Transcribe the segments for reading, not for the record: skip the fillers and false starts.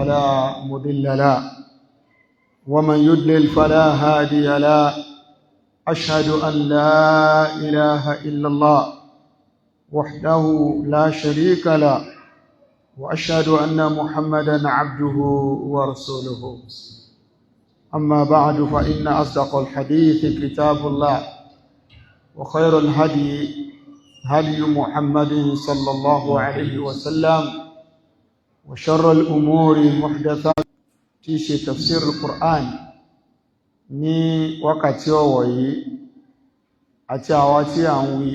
فلا مضل له، ومن يضلل فلا هادي له. أشهد أن لا إله إلا الله وحده لا شريك له، وأشهد أن محمدا عبده ورسوله. أما بعد، فإن أصدق الحديث كتاب الله، وخير الهدي هدي محمد صلى الله عليه وسلم، وشر الأمور محدثات. Tí ṣe tafsir al-Qur'an ní wákàtí ọ̀wọ̀ yìí, àti àwa tí à ń wí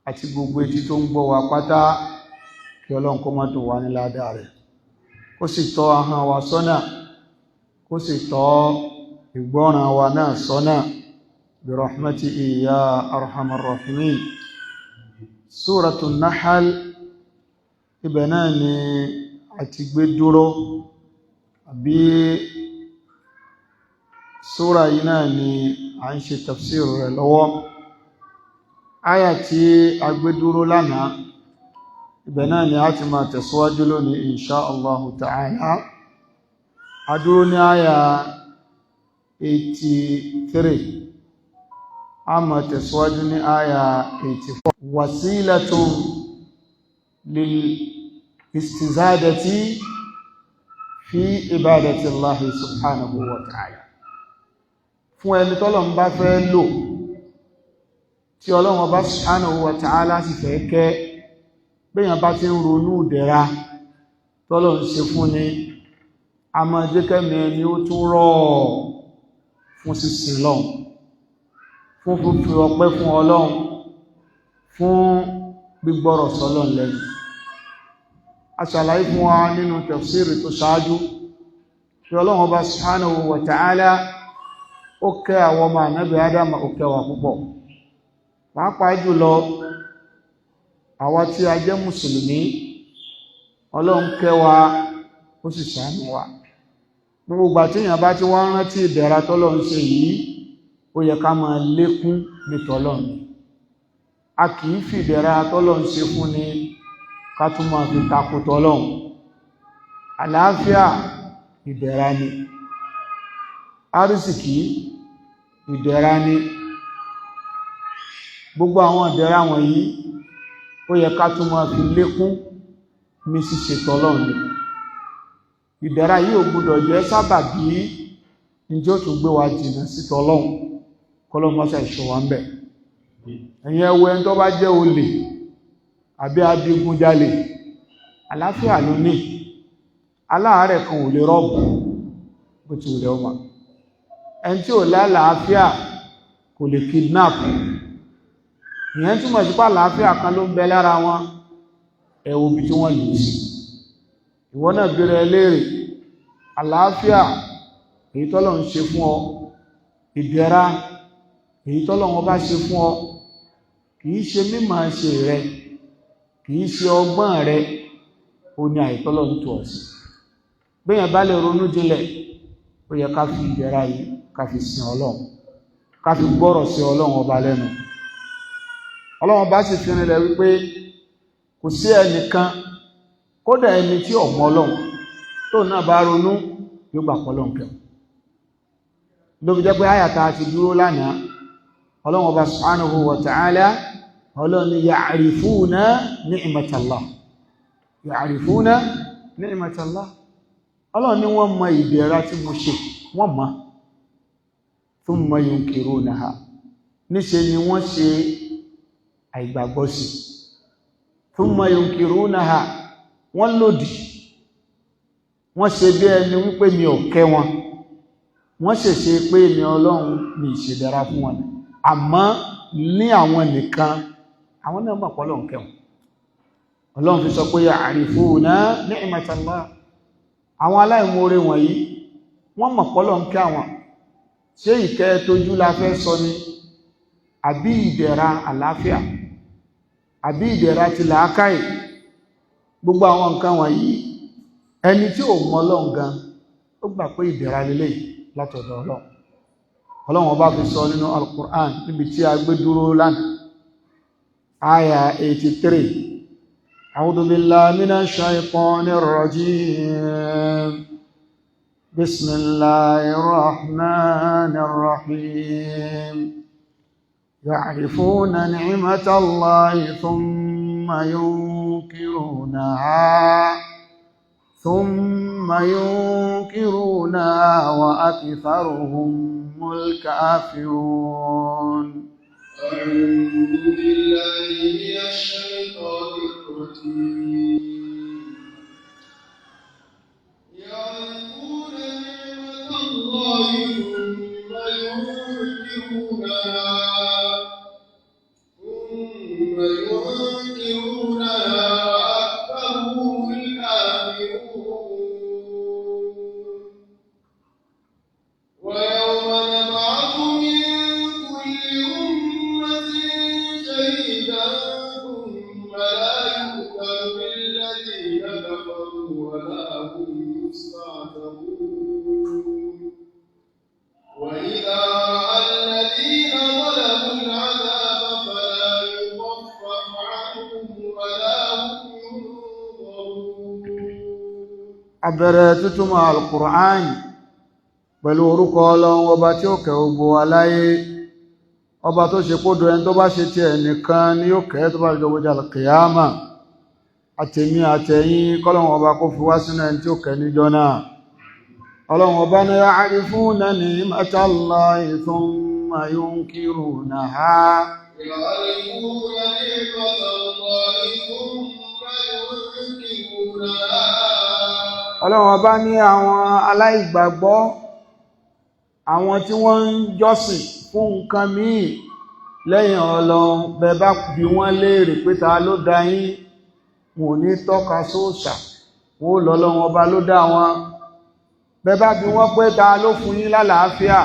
àti gbogbo etí tó ń gbọ́ wa pátá, kí Ọlọ́run kó má dùn wá ní ládàá rẹ̀, kó sì tọ́ ahọ́n wa sọ́nà, kó sì tọ́ ìgbọ́ràn wa náà sọ́nà bi rahmatihi ya arhamar rahimin. Súratun Nahal, ibẹ̀ náà ni a ti gbé dúró, àbí súra yìí náà ni a ń ṣe tafsir rẹ̀ lọ́wọ́. Áyà tí a gbé dúró lánàá, ibẹ̀ náà ni a ti máa tẹ̀síwájú lónìí, insha Allahu ta'ala. A dúró ní áyà 83, a máa tẹ̀síwájú ní áyà 84. Wasilatun lil istizadati fi ibadati Allahi subhanahu wa ta'ala. Fún ẹni tọ́lọ́run bá fẹ́ lò, tí Ọlọ́run bá subhanahu wa ta'ala sì fẹ́ kẹ́, béèyàn bá ti ń ronú ìdẹ̀ra tọ́lọ́run ṣe fún ni, a máa jẹ́ kẹ́mi ẹni ó tún rọ̀ fún sísìn lọ́hun, fún fífi ọpẹ́ fún Ọlọ́run, fún gbígbọ́rọ̀ sọ́lọ́run lẹ́nu. A ṣàlàyé fún wa nínú tafsiri tó ṣáájú tí Ọlọ́run Ọba subhanahu wa ta'ala ó kẹ́ àwọn ọmọ ànábì Ádámà, ó kẹ́ wa púpọ̀, pàápàá jùlọ àwa tí a jẹ́ mùsùlùmí. Ọlọ́run kẹ́ wa, ó sì ṣàánú wa. Gbogbo ìgbà tí èèyàn bá ti wá rántí ìdẹ̀ra tọ́lọ́run ṣe yìí, ó yẹ ká máa lékún ní tọ́lọ́run. A kì í fi ìdẹ̀ra tọ́lọ́run ṣe fún ni ká tún máa fi takò tọ́lọ́run. Àlàáfíà, ìdẹ̀ra ni. Àrísìkí, ìdẹ̀ra ni. Gbogbo àwọn ìdẹ̀ra wọ̀nyí, ó yẹ ká tún máa fi lékún ní ṣíṣe tọ́lọ́run ni. Ìdẹ̀ra yìí ò gbọdọ̀ jẹ́ sábàbí njẹ́ ó tún gbé wa jìnnà sí tọ́lọ́run. Kọ́lọ́ mọ́ṣá ìṣọ́ wa ń bẹ̀. Ẹ̀yin, ẹ wo ẹni tó bá jẹ́ olè àbí adigunjalè, àlàáfíà ló ní. Aláàárẹ̀ kan ò lè rob, bó ti wùlẹ̀ ọmọ. Ẹni tí ò lálàáfíà kò lè kidnap. Ìyẹn túmọ̀ sí pé àlàáfíà kan ló ń bẹ lára wọn. Ẹ wo ibi tí wọ́n lù sí. Ìwọ náà bèèrè léèrè, àlàáfíà èyí tọ́lọ̀ ń ṣe fún ọ, ìdẹ̀ra èyí tọ́lọ̀ wọn bá ṣe fún ọ, kìí ṣe mímọ̀ ṣe rẹ, kìí ṣe ọgbọ́n rẹ, ó ní àìtọ́lọ̀ ń tọ̀ sí. Bẹ́yàn bá lè ronú jinlẹ̀, ó yẹ ká fi ìdẹ̀ra yìí, ká fi sin Ọlọ́run, ká fi gbọ́rọ̀ sí Ọlọ́run Ọba lẹ́nu. Ọlọ́run bá sì fi rinlẹ̀ wípé kò sí ẹnìkan, kódà ẹni tí ò mọ̀ Ọlọ́run, tó náà bá ronú, yóò gbà pọ̀ Ọlọ́run kẹwọn. Ló fi jẹ́ pé àyàtà ti dúró lánàá, Ọlọ́run Ọba subhanahu wa ta'ala, Ọlọ́run ni ya'rifuna ni'matallah, ya'rifuna ni'matallah. Ọlọ́run ní wọ́n mọ ìdẹ̀ra tí mo ṣe, wọ́n mọ̀. Thumma yunkirunaha, níṣe ni wọ́n ṣe àìgbàgbọ́ sí. Thumma yunkirunaha, wọ́n lòdì, wọ́n ṣe bí ẹni wípé mi ò kẹ́ wọn, wọ́n ṣèṣe pé mi Ọlọ́run ní ìṣèdára fún wọn. Àmọ́ ní àwọn nìkan, àwọn náà mọ̀ pé Ọlọ́run kẹ́ wọn. Ọlọ́run fi sọ pé ya'rifuna ni'matallah. Àwọn aláìmoore wọ̀nyí, wọ́n mọ̀ pé Ọlọ́run kẹ́ àwọn. Ṣé ìkẹ́ tójú la fẹ́ sọ ni, àbí ìdẹ̀ra àlàáfíà, àbí ìdẹ̀ra ti làákàyè? Gbogbo àwọn nǹkan wọ̀nyí, ẹni tí ò mọ̀ Ọlọ́run gan, ó gbà pé ìdẹ̀ra lélẹ̀ látọ̀dọ̀ Ọlọ́run. Ọlọ́run Ọba fi sọ nínú Al-Qur'an níbi tí a gbé dúró lánàá, àyà 83. أعوذ بالله من الشيطان الرجيم. بسم الله الرحمن الرحيم. يعرفون نعمة الله ثم ينكرونها وأكثرهم الكافرون. أعوذ بالله من الشيطان الرجيم. يعرفون نعمة الله ثم ينكرونها وأكثرهم الكافرون. ويوم نبعث من كل أمة شهيدا ثم لا يؤذن للذين كفروا ولا هم يستعتبون. وإذا رأى الذين ظلموا العذاب فلا يخفف عنهم ولا هم ينظرون. A bẹ̀rẹ̀ tútúmọ̀ Al-Qur'an pẹ̀lú orúkọ Ọlọ́run, ọba tí ó kẹ́ gbogbo aláyé, ọba tó ṣe kódò ẹni tó bá ṣe tí ẹnìkan ní ó kẹ́ tó bá jọ gbogbo al-qiyama. Àtèmi àtẹ̀yìn, kọ́lọ́run ọba kó fi wá sínú ẹni tí ó kẹ́ níjọ́ náà. Ọlọ́run ọba ní يعرفون نعمة الله ثم ينكرونها. يعرفون نعمة الله ثم ينكرونها. Ọlọ́run ọba ní àwọn aláìgbàgbọ́, àwọn tí wọ́n ń jọ́sìn fún nǹkan míì lẹ́yìn Ọlọ́run, bẹ bá bi wọ́n léèrè pé ta ló dá yín, wọn ò ní tọ́ka sóòṣà, wọn ò lọ́lọ́run ọba ló dá wọn. Bẹ bá bi wọ́n pé ta ló fún yín lálàáfíà,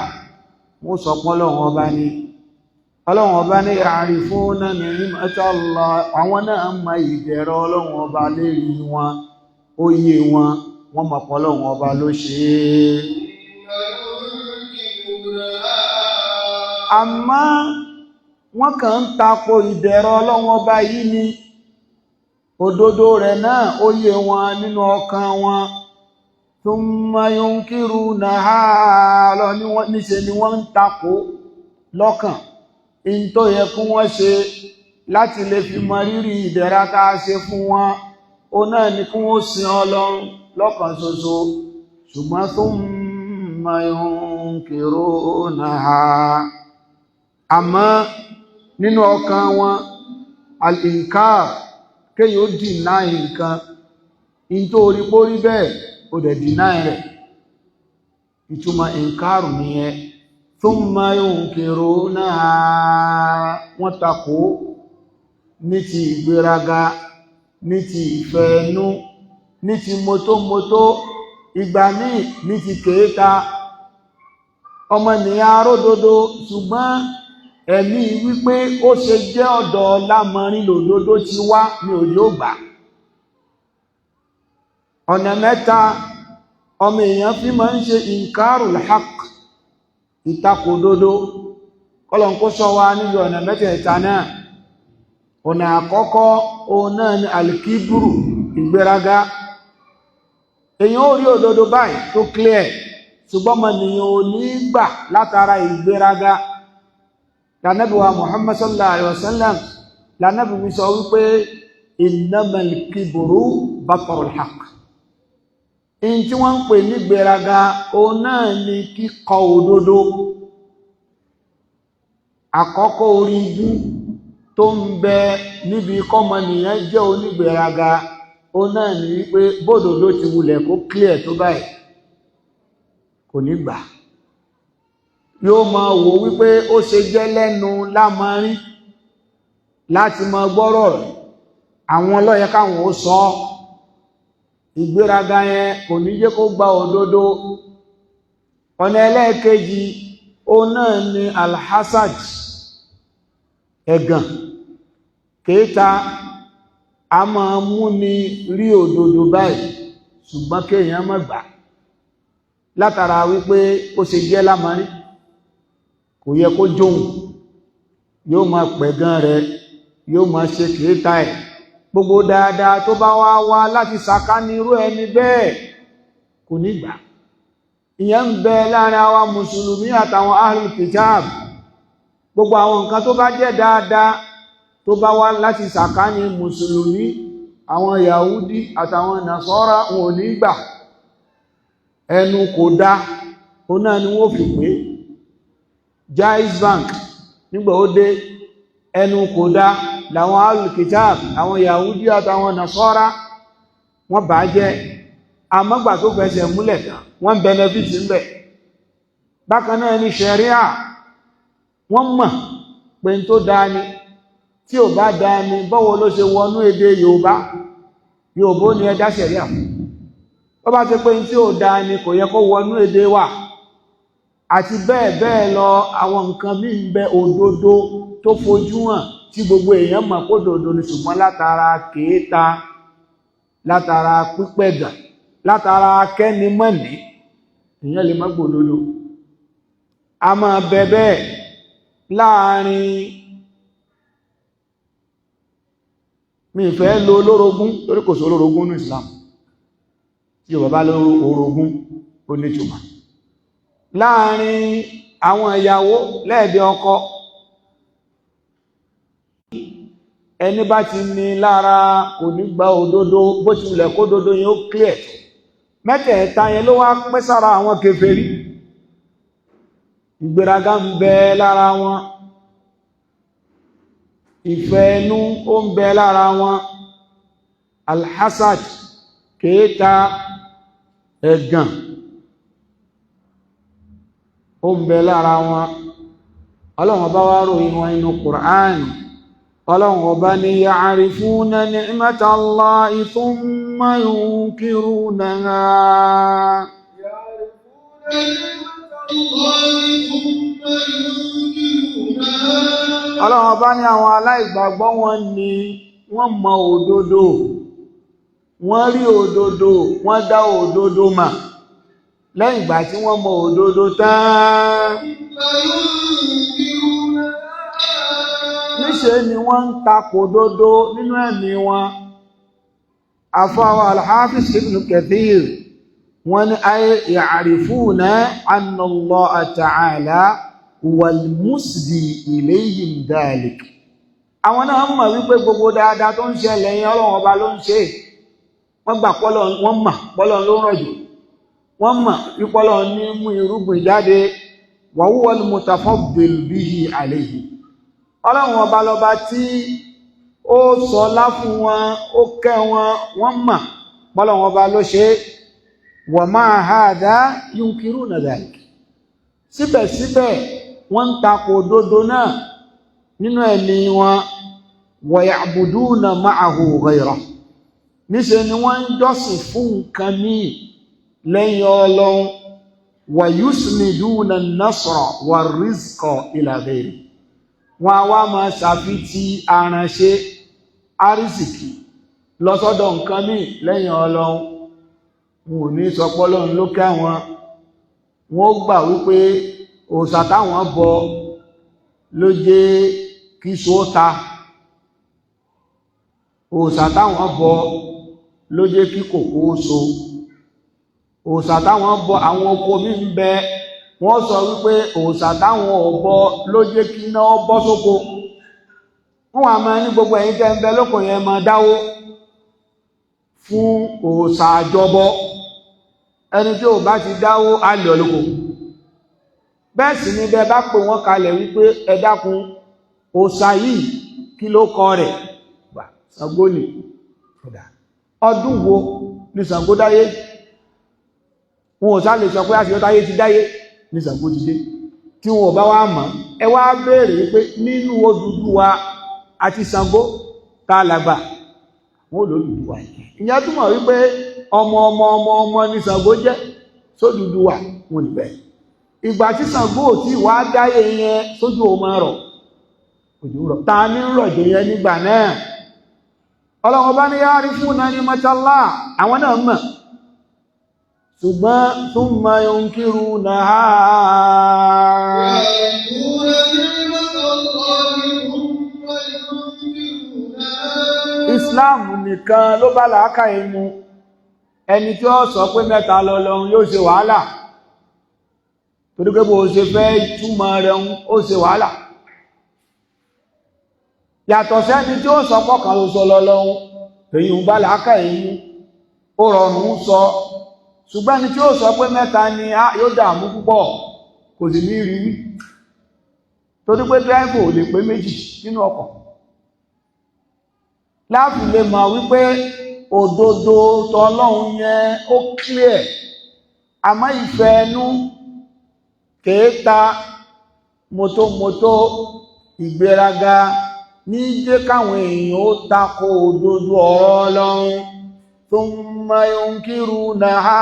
wọ́n sọ pé Ọlọ́run ọba ni. Ọlọ́run ọba ní يعرفون نعمة الله, àwọn náà mọ ìdẹ̀rọ Ọlọ́run ọba lérí wọn, ó yé wọn, wọ́n mọ̀ pé Ọlọ́run ọba ló ṣe é. ينكرونها. Àmọ́ wọ́n kàn ń tako ìdẹ̀rọ Ọlọ́run ọba yìí ni. Òdodo rẹ̀ náà, ó yé wọn nínú ọkàn wọn. ثم ينكرونها lọ ní wọ́n níṣe ni wọ́n ń tako lọ́kàn. In tó yẹ kí wọ́n ṣe láti lè fi mọ rírì ìdẹ̀ra tá a ṣe fún wọn, ó náà ni kí wọ́n sin Ọlọ́run lọ́kàn ṣoṣo, ṣùgbọ́n ثم ينكرونها, àmọ́ nínú ọkàn wọn, الإنكار, kéyìí ó deny nǹkan in tó orí pórí bẹ́ẹ̀, ó dẹ̀ deny rẹ̀, ìtumọ̀ إنكار nìyẹn. ثم ينكرونها, wọ́n takò ní ti ìgbéraga, ní ti ìfẹ́ ẹnú, ní ti mótómótó, ìgbà míì ní ti kèéta. Ọmọnìyàn aródodo, ṣùgbọ́n ẹ̀mí wípé ó ṣe jẹ́ ọ̀dọ̀ lámọrin lòdodo ti wá ní òjò gbà. Ọ̀nà mẹ́ta ọmọ èèyàn fi máa ń ṣe إنكار الحق, ìtakòdodo. Kọ́lọ̀n kó sọ wa níbi ọ̀nà mẹ́tẹ̀ẹ̀ta náà. Ọ̀nà àkọ́kọ́, òun náà ni الكبر, ìgbéraga. Èèyàn ó rí òdodo báyìí tó clear, ṣùgbọ́n ọmọnìyàn ò ní gbà látara ìgbéraga. Lànàbí wa Muhammad sallallahu alaihi wasallam, lànàbí mi sọ wípé إنما الكبر بطر الحق. In tí wọ́n ń pè ní gbéraga, òun náà ni kíkọ òdodo. Àkọ́kọ́ orí ibú tó ń bẹ níbi kọ́mọnìyàn jẹ́ onígbéraga, òun náà ni wípé bódòdó ti wulẹ̀ kó clear tó báyìí, kò ní gbà. Yóò máa wò wípé ó ṣe jẹ́ lẹ́nu lámarín láti máa gbọ́rọ̀ rẹ̀, àwọn ló yẹ káwọn ó sọ. Ìgbéraga yẹn kò ní jẹ́ kó gba òdodo. Ọ̀nà ẹlẹ́ẹ̀kejì, ó náà ni الحسد, ẹ̀gàn, kéta. A máa mú ni rí òdodo báyìí, ṣùgbọ́n kéèyàn má gbà látara wípé ó ṣe jẹ́ lámarín, kò yẹ kó jóun. Yóò máa pẹ̀gàn rẹ̀, yóò máa ṣe kéta ẹ̀. Gbogbo dáadáa tó bá wá wá láti sàkání irú ẹni bẹ́ẹ̀, kò ní gbà. Ìyẹn ń bẹ láàrin àwa mùsùlùmí àtàwọn ahlul kitab. Gbogbo àwọn nǹkan tó bá jẹ́ dáadáa tó bá wá láti sàkání mùsùlùmí, àwọn Yahudi àtàwọn Nasara, wọn ò ní gbà. Ẹnu kò dá, ó náà ni wọ́n fi pé Jaiz Bank nígbà ó dé, ẹnu kò dá làwọn ahlul kitab, àwọn Yahudi àtàwọn Nasara, wọ́n bà jẹ́. Àmọ́gbà tó fẹsẹ̀ múlẹ̀ tán, wọ́n benefit ń bẹ̀. Bákan náà ni ṣẹ̀ríà, wọ́n mọ̀ pé n tó dáa ni. Tí ò bá dáa ni, bọ́wọ́ ló ṣe wọnú èdè Yorùbá? Yorùbá ní ẹjá ṣẹ̀ríà fún. Ó bá ti pé n tí ò dáa ni, kò yẹ kó wọnú èdè wa, àti bẹ́ẹ̀ bẹ́ẹ̀ lọ. Àwọn nǹkan míì ń bẹ, òdodo tó fojú hàn tí gbogbo èèyàn mọ̀ kó dòdò ni, ṣùgbọ́n látara kéèta, látara pípẹ̀gàn, látara kẹ́nimọ́nì, èèyàn lè má gbòdodo. A máa bẹ bẹ́ẹ̀ láàrin mi fẹ́ lo olórogún, torí kò sí olórogún ní Islam. Tí yóò bá lóró orogún, ó nítumọ̀ láàrin àwọn ìyàwó lẹ́ẹ̀dẹ̀ ọkọ. Ẹni bá ti ní lára kò ní gba òdodo, bó ti wulẹ̀ kó dodo yẹn ó clear tó. Mẹ́tẹ̀ẹ̀ta yẹn ló wá pẹ́ sára àwọn kèfèrí. Ìgbéraga ń bẹ lára wọn, ìfẹ́ ẹnu ó ń bẹ lára wọn, alhassad, kéèta, ẹ̀gàn ó ń bẹ lára wọn. Ọlọ́run ọba wá ròyìn wọn inú Qur'an. Ọlọ́run ọba ní ya'rifuna ni'matallahi thumma yunkirunaha. Ọlọ́run ọba ní àwọn aláìgbàgbọ́ wọn ni wọ́n mọ òdodo, wọ́n rí òdodo, wọ́n dá òdodo mà. Lẹ́yìn ìgbà tí wọ́n mọ òdodo tán, níṣe ni wọ́n ń takò òdodo nínú ẹ̀mí wọn. Àfáwà al-Hafiz Ibn Kathir, wọ́n ní ayé ya'rifuna anna Allaha ta'ala wal musdi ilayhim dhalik. Àwọn náà mọ̀ wípé gbogbo dáadáa tó ń ṣẹlẹ̀ yẹn, Ọlọ́run ọba ló ń ṣe. Wọ́n gbà pọ́lọ̀, wọ́n mọ̀ pọ́lọ̀ ló ń rọ̀jò, wọ́n mọ̀ wípọ́lọ̀ ní mú irúgbìn jáde. Wa huwa al-mutafaddil bihi alayhi. Ọlọ́run ọba lọba tí ó sọlá fún wọn, ó kẹ́ wọn. Wọ́n mọ̀ pọ́lọ́run ọba ló ṣe. Wa ma'a hadha yunkiruna dhalik. Síbẹ̀síbẹ̀, wọ́n ń takò òdodo náà nínú ẹ̀mí wọn. Wa ya'buduna ma'ahu ghayrahu. Níṣe ni wọ́n ń jọ́sìn fún nǹkan míì lẹ́yìn Ọlọ́run. Wa yusniduna an-nasra war-rizqa ila ghayri. Wọn a wá máa ṣàfitì aránṣẹ́ àrísìkì lọ́sọ́dọ̀ nǹkan míì lẹ́yìn Ọlọ́run. Wọn ò ní sọ pọ́lọ́run lókè àwọn. Wọn ó gbà wípé òòṣà táwọn bọ ló jẹ́ kí só ta, òòṣà táwọn bọ ló jẹ́ kí kòkó so, òòṣà táwọn bọ. Àwọn oko mi ń bẹ, wọ́n sọ wípé òòṣà táwọn ò bọ ló jẹ́ kí iná bọ́ sóko. Wọ́n wà máa ní gbogbo ẹ̀yin tẹ́ ń bẹ lóko yẹn, máa dáwó fún òòṣà àjọbọ. Ẹni tí ò bá ti dáwó, á lè olóko. Bẹ́ẹ̀ sì ni bẹ́ẹ̀ bá pè wọ́n kalẹ̀ wípé ẹ dákun, òòṣà yìí, kí ló kọ rẹ̀? Gbà Ṣàngó ni. Ọdún wo ni Ṣàngó dáyé? Wọn ò sá lè sọ pé àṣíyọ́ táyé ti dáyé ní Ṣàngó ti dé. Tí wọn ò bá wá mọ̀, ẹ wá béèrè wípé nínú Odùduwà àti Ṣàngó, ta làgbà? Wọn ò lódùduwà. Ìyẹn túmọ̀ wípé ọmọ ọmọ ọmọ ọmọ ní Ṣàngó jẹ́ sódùduwà. Wọn níbẹ̀ ìgbà tí Ṣàngó ò tí wàá dáyé yẹn, sójú ò máa rọ̀, òjò rọ̀, ta ní rọ̀jò yẹn nígbà náà? Ọlọ́run bá ní yára fún náà ní mọ́tálá, àwọn náà mọ̀, ṣùgbọ́n thumma yunkirunaha. Islam nìkan ló bá làákàyè mu. Ẹni tí ó sọ pé mẹ́ta lọ́lọ́run yóò ṣe wàhálà, torí pé bó ṣe fẹ́ túmọ̀ rẹ̀ ń ó ṣe wàhálà. Yàtọ̀ sẹ́ni tí ó sọ pọ́kàn ló sọ lọ́lọ́run, èyí ń bá làákàyè mu, ó rọrùn sọ. Ṣùgbọ́n ẹni tí ó sọ pé mẹ́ta ni yóò dààmú púpọ̀, kò sì ní rí wí, torí pé dírẹ́fù ò lè pé méjì nínú ọkọ̀. Láàfin lè mọ̀ wípé òdodo tọlọ́hun yẹn ó clear, àmọ́ ìfẹ́ ẹnu, kèéta, mọ́tómọ́tó, ìgbéraga ní jẹ́ káwọn èèyàn ó tako òdodo ọ̀rọ̀ Ọlọ́run. Thumma yunkirunaha.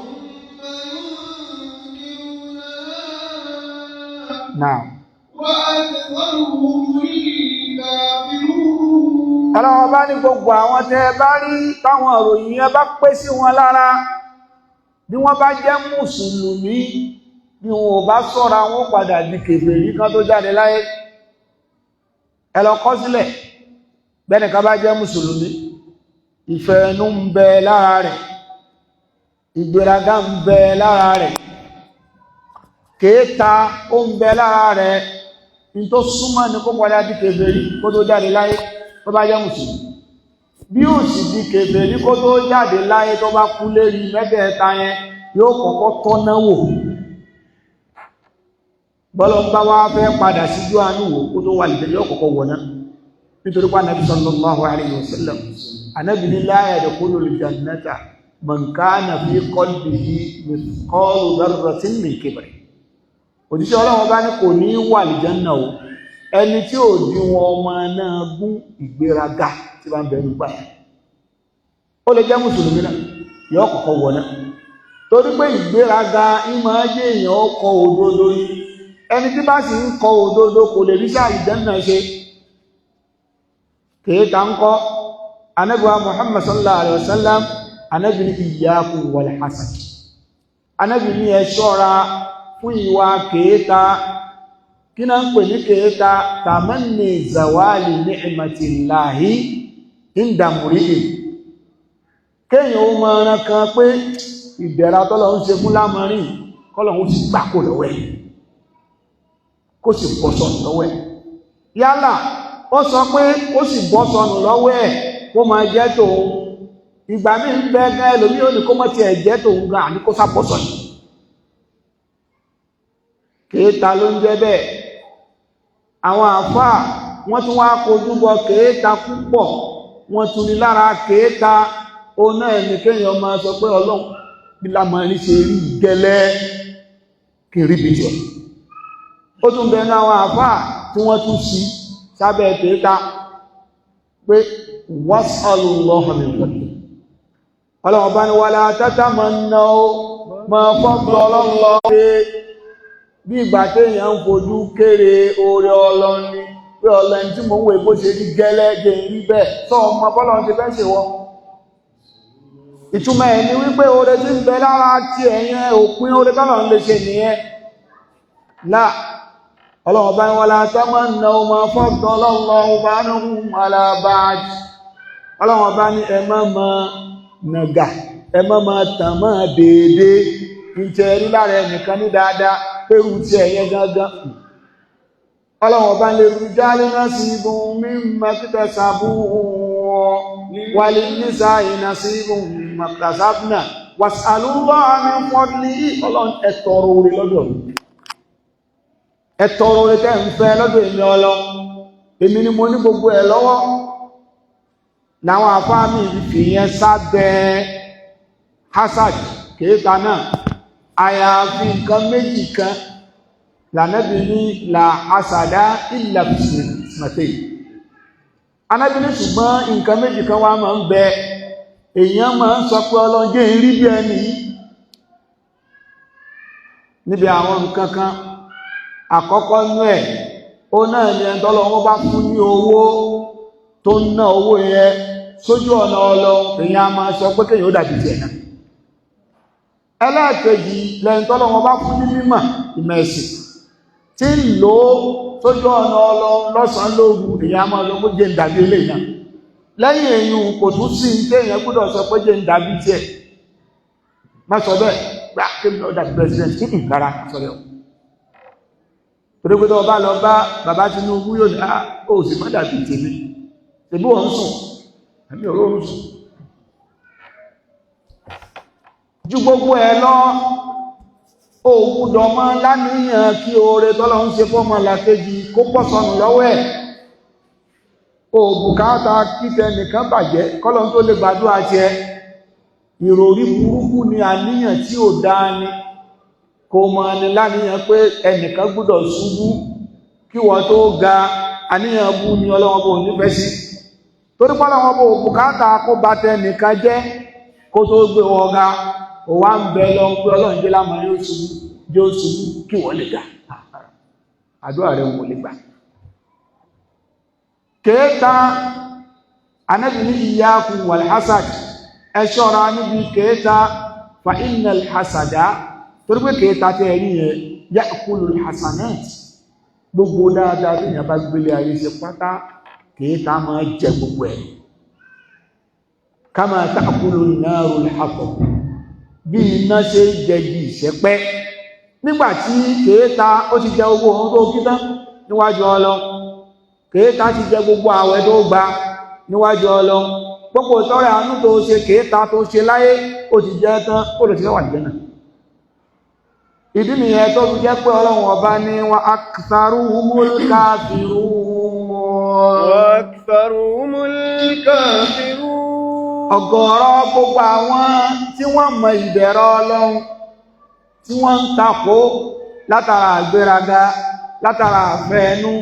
ثم ينكرونها Náà. وأكثرهم الكافرون. Ọlọ́wọ́ bá ní gbogbo àwọn tẹ́ bá rí táwọn òròyìn yẹn bá pé sí wọn lára, bí wọ́n bá jẹ́ mùsùlùmí, bí wọn ò bá ṣọ́ra, wọn padà di kèfèrí kan tó jáde láyé. Ẹ lọ kọ sílẹ̀, bẹ́nìkan bá jẹ́ mùsùlùmí, ìfẹ́ ẹnu ń bẹ lára rẹ̀, ìgbéraga ń bẹ lára rẹ̀, kéèta ó ń bẹ lára rẹ̀, ní tó súnmọ́ ní kó padà di kèfèrí kó tó jáde láyé tó bá jẹ́ mùsùlùmí. Bí ó sì di kèfèrí kó tó jáde láyé, tó bá kú lérí mẹ́tẹ̀ẹ̀ta yẹn, yóò kọ́kọ́ tọ́ná wò. Bọ́lọ̀ ń bá wá fẹ́ padà síjú àánú wò kó tó wà lè yóò kọ́kọ́ wọ̀ná, nítorí pé Ànábì sallallahu alayhi wa sallam, Ànábì ní la yadkhulul jannata man kana fi qalbihi mithqalu dharratin min kibr. Òjíṣẹ́ Ọlọ́run bá ní kò ní wà lìjánà o, ẹni tí ò dí wọn ọmọ náà gún ìgbéraga tí bá ń bẹ̀rù gbà. Ó lè jẹ́ mùsùlùmí náà, yóò kọ́kọ́ wọ̀ náà, torí pé ìgbéraga ìmọ̀ ajé èèyàn ó kọ òdodo ní. Ẹni tí bá sì ń kọ òdodo kò lè rí sáà ìjánà ṣe. Kèéta ń kọ́? Ànábì wa Muhammad sallallahu alaihi wasallam, Ànábì ní iyyakum wal hasad. Ànábì ní ẹ ṣọ́ra fún ìwà kèéta. Kí náà ń pè ní kèéta? Tamanni zawali ni'matillahi inda muri'in. Kéèyàn ó mọ ẹran kan pé ìdẹ̀ra tọ́lọ̀ ń ṣe fún lámọrin, kọ́lọ̀ ń sì gbákò lọ́wọ́ ẹ̀, kó sì bọ́ sọnù lọ́wọ́ ẹ̀. Yálà ó sọ pé ó sì bọ́ sọnù lọ́wọ́ ẹ̀, kó máa jẹ́ tòun. Ìgbà míì ń bẹ gan, ẹlòmíì ò ní kó mọ́ tiẹ̀ jẹ́ tòun gan, àní kó sá bọ́ sọnù. Kèéta ló ń jẹ́ bẹ́ẹ̀. Àwọn àfáà wọ́n tún wá kojú bọ kèéta púpọ̀. Wọ́n tún ní lára kèéta ó náà ní kéèyàn máa sọ pé, Ọlọ́run, bí lámọrin ṣe rí gẹ́lẹ́, kí n rí bí tiẹ̀. Ó tún bẹ ní àwọn àfáà tí wọ́n tún sí sábẹ́ kèéta pé was'alullaha min fadli. Ọlọ́run bá ní wala tatamannaw ma faddala Allah, pé bí ìgbà téèyàn ń fojú kéré oore Ọlọ́run ni, pé Ọlọ́run tí mò ń wò bó ṣe rí gẹ́lẹ́, jẹ́ ń rí bẹ́ẹ̀. Sọ ọmọ bọ́lọ́run ti fẹ́ ṣe wọ́. Ìtumọ̀ ẹ̀ ni wípé oore tí ń bẹ lára ti ẹ̀yẹn, òpin oore tọ́lọ́run lè ṣe nìyẹn. Láà Ọlọ́run bá ń wala tamannaw ma faddala Allahu ba'dahum ala ba'd. Ọlọ́run bá ní ẹ má máa nàgà, ẹ má máa tàn máa déédéé ń tẹ rí lára ẹnìkan ní dáadáa pẹ̀rù tí ẹ̀yẹ gangan. Ọlọ́run bá lè rijali nasibun mimma iktasabu walin-nisa'i nasibun mimma iktasabna was'alullaha min fadlihi. Ọlọ́run, ẹ tọrọ oore lọ́dọ̀ mi, ẹ tọrọ oore tẹ́ ń fẹ́ lọ́dọ̀ èmi Ọlọ́run, èmi ni mo ní gbogbo ẹ̀ lọ́wọ́. Làwọn àfáà mi fi yẹn sábẹ́ hasad, kèéta náà. Àyàfi nǹkan méjì kan lànàbí ní la hasada illa fisnatayn. Anábì ní ṣùgbọ́n nǹkan méjì kan wá máa ń bẹ, èèyàn máa ń sọ pé, Ọlọ́run, jẹ́ ìrí bí ẹni yìí níbi àwọn nǹkan kan. Àkọ́kọ́ nú ẹ̀, ó náà ní ẹni tọ́lọ́run bá fún ní owó tó ń ná owó yẹn sójú ọ̀nà Ọlọ́run, èèyàn a máa sọ pé kéèyàn ó dàbí tiẹ̀ náà. Ẹlẹ́ẹ̀kejì, lẹ́yìn tọ́lọ́run bá fún ní mímọ̀, ìmọ̀ ẹ̀sìn, tí ń lò ó sójú ọ̀nà Ọlọ́run lọ́sàn-án lóru, èyàn máa lọ pé jẹ́ ń dàbí eléyìí náà. Lẹ́yìn èyàn, kò tún sí ní èyàn gbọ́dọ̀ sọ pé jẹ́ ń dàbí tiẹ̀. Má sọ bẹ́ẹ̀ gbá kí lọ dàbí president kí n rárá sọ bẹ́ẹ̀ o. Torí pé tó bá lọ bá bàbá Tinubu, yóò ní ó sì má dàbí tèmi, tèmi wọ́n ń sùn, ẹ̀mí òróòrùn sùn. Ju gbogbo ẹ̀ lọ, ó gbọ́dọ̀ mọ́ láníyàn kí oore tọ́lọ́ ń ṣe fọ́mọ làkejì kó pọ̀ sọnù lọ́wọ́ ẹ̀. Ó bùkátà kíkẹ́ nìkan bàjẹ́ kọ́lọ́n tó lè gbàdúrà tiẹ̀. Ìròrí burúkú ni, àníyàn tí ò dáa ni. Kò mọ̀ ní láníyàn pé ẹnìkan gbọ́dọ̀ ṣubú kí wọ́n tó ga. Àníyàn bú ni, Ọlọ́wọ́n bò nífẹ̀ẹ́ sí, torí pé Ọlọ́wọ́n bò bùkátà kó bá tẹ nìkan jẹ́ kó tó gbé wọn ga. Ó wá ń bẹ lọ pé Ọlọ́run jẹ́ lámọ̀ yóò ṣubú, yóò ṣubú kí wọ́n lè ga. Àdúrà rẹ̀ wọ́n lè gbà. Kéèta, Anábì ní iyyakum wal hasad, ẹ ṣọ́ra níbi kéèta, fa innal hasada, torí pé kéèta tẹ́ ẹ̀rí yẹn, ya'kulul hasanat, gbogbo dáadáa tí èèyàn bá gbélé ayé ṣe pátá, kéèta máa jẹ gbogbo ẹ̀. Kama ta'kulu an-naru al-hatab, bí iná ṣe jẹ bí ìṣẹ́pẹ́. Nígbàtí kéèta ó ti jẹ owó ohun tó kí tán níwájú Ọlọ́run, kéèta ti jẹ gbogbo àwẹ̀ tó gba níwájú Ọlọ́run, gbogbo tọrẹ àánú tó ṣe, kéèta tó ṣe láyé, ó ti jẹ tán, ó lè ti fẹ́ wà jẹ́ náà. Ìdí nìyẹn tó fi jẹ́ pé Ọlọ́run Ọba ní wa aktharuhumul kafirun. Wa aktharuhumul kafirun. Ọ̀gọ̀rọ̀ gbogbo àwọn tí wọ́n mọ ìbẹ̀rẹ̀ Ọlọ́run tí wọ́n ń takò látara àgbéraga, látara àfẹ́ẹnú,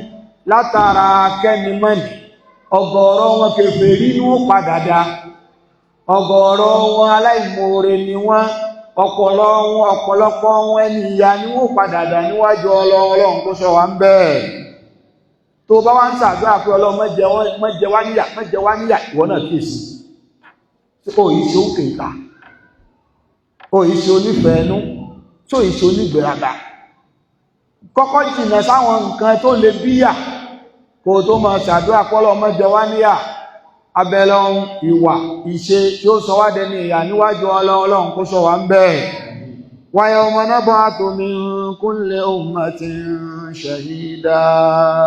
látara kẹ́nimọ́nì, ọ̀gọ̀rọ̀ wọn kèfèrí ní ó padà dá. Ọ̀gọ̀rọ̀ wọn aláìmoore ni wọ́n. Ọ̀pọ̀lọ́ wọn, ọ̀pọ̀lọpọ̀ wọn, ẹni ìyà ni wọ́n padà dà níwájú Ọlọ́run. Kó sọ wá ń bẹ́ẹ̀. Tó bá wá ń ṣàdúrà pé Ọlọ́run má jẹ wá níyà, má jẹ wá níyà, ìwọ náà kíyèsí. Ó yìí ṣe ó kèta, ó yìí ṣe onífẹ̀ẹ́nú, tó yìí ṣe onígbèraga. Kọ́kọ́ jìnà sáwọn nǹkan tó lè bíyà kó tó máa ṣàdúrà pọ́lọ́ má jẹ wá níyà. Abẹ́lọ́run, ìwà ìṣe tí ó sọ wá dẹni ìyà níwájú Ọlọ́run, kó sọ wá ń bẹ́ẹ̀. Wa yawma nab'athu min kulli ummatin shahida.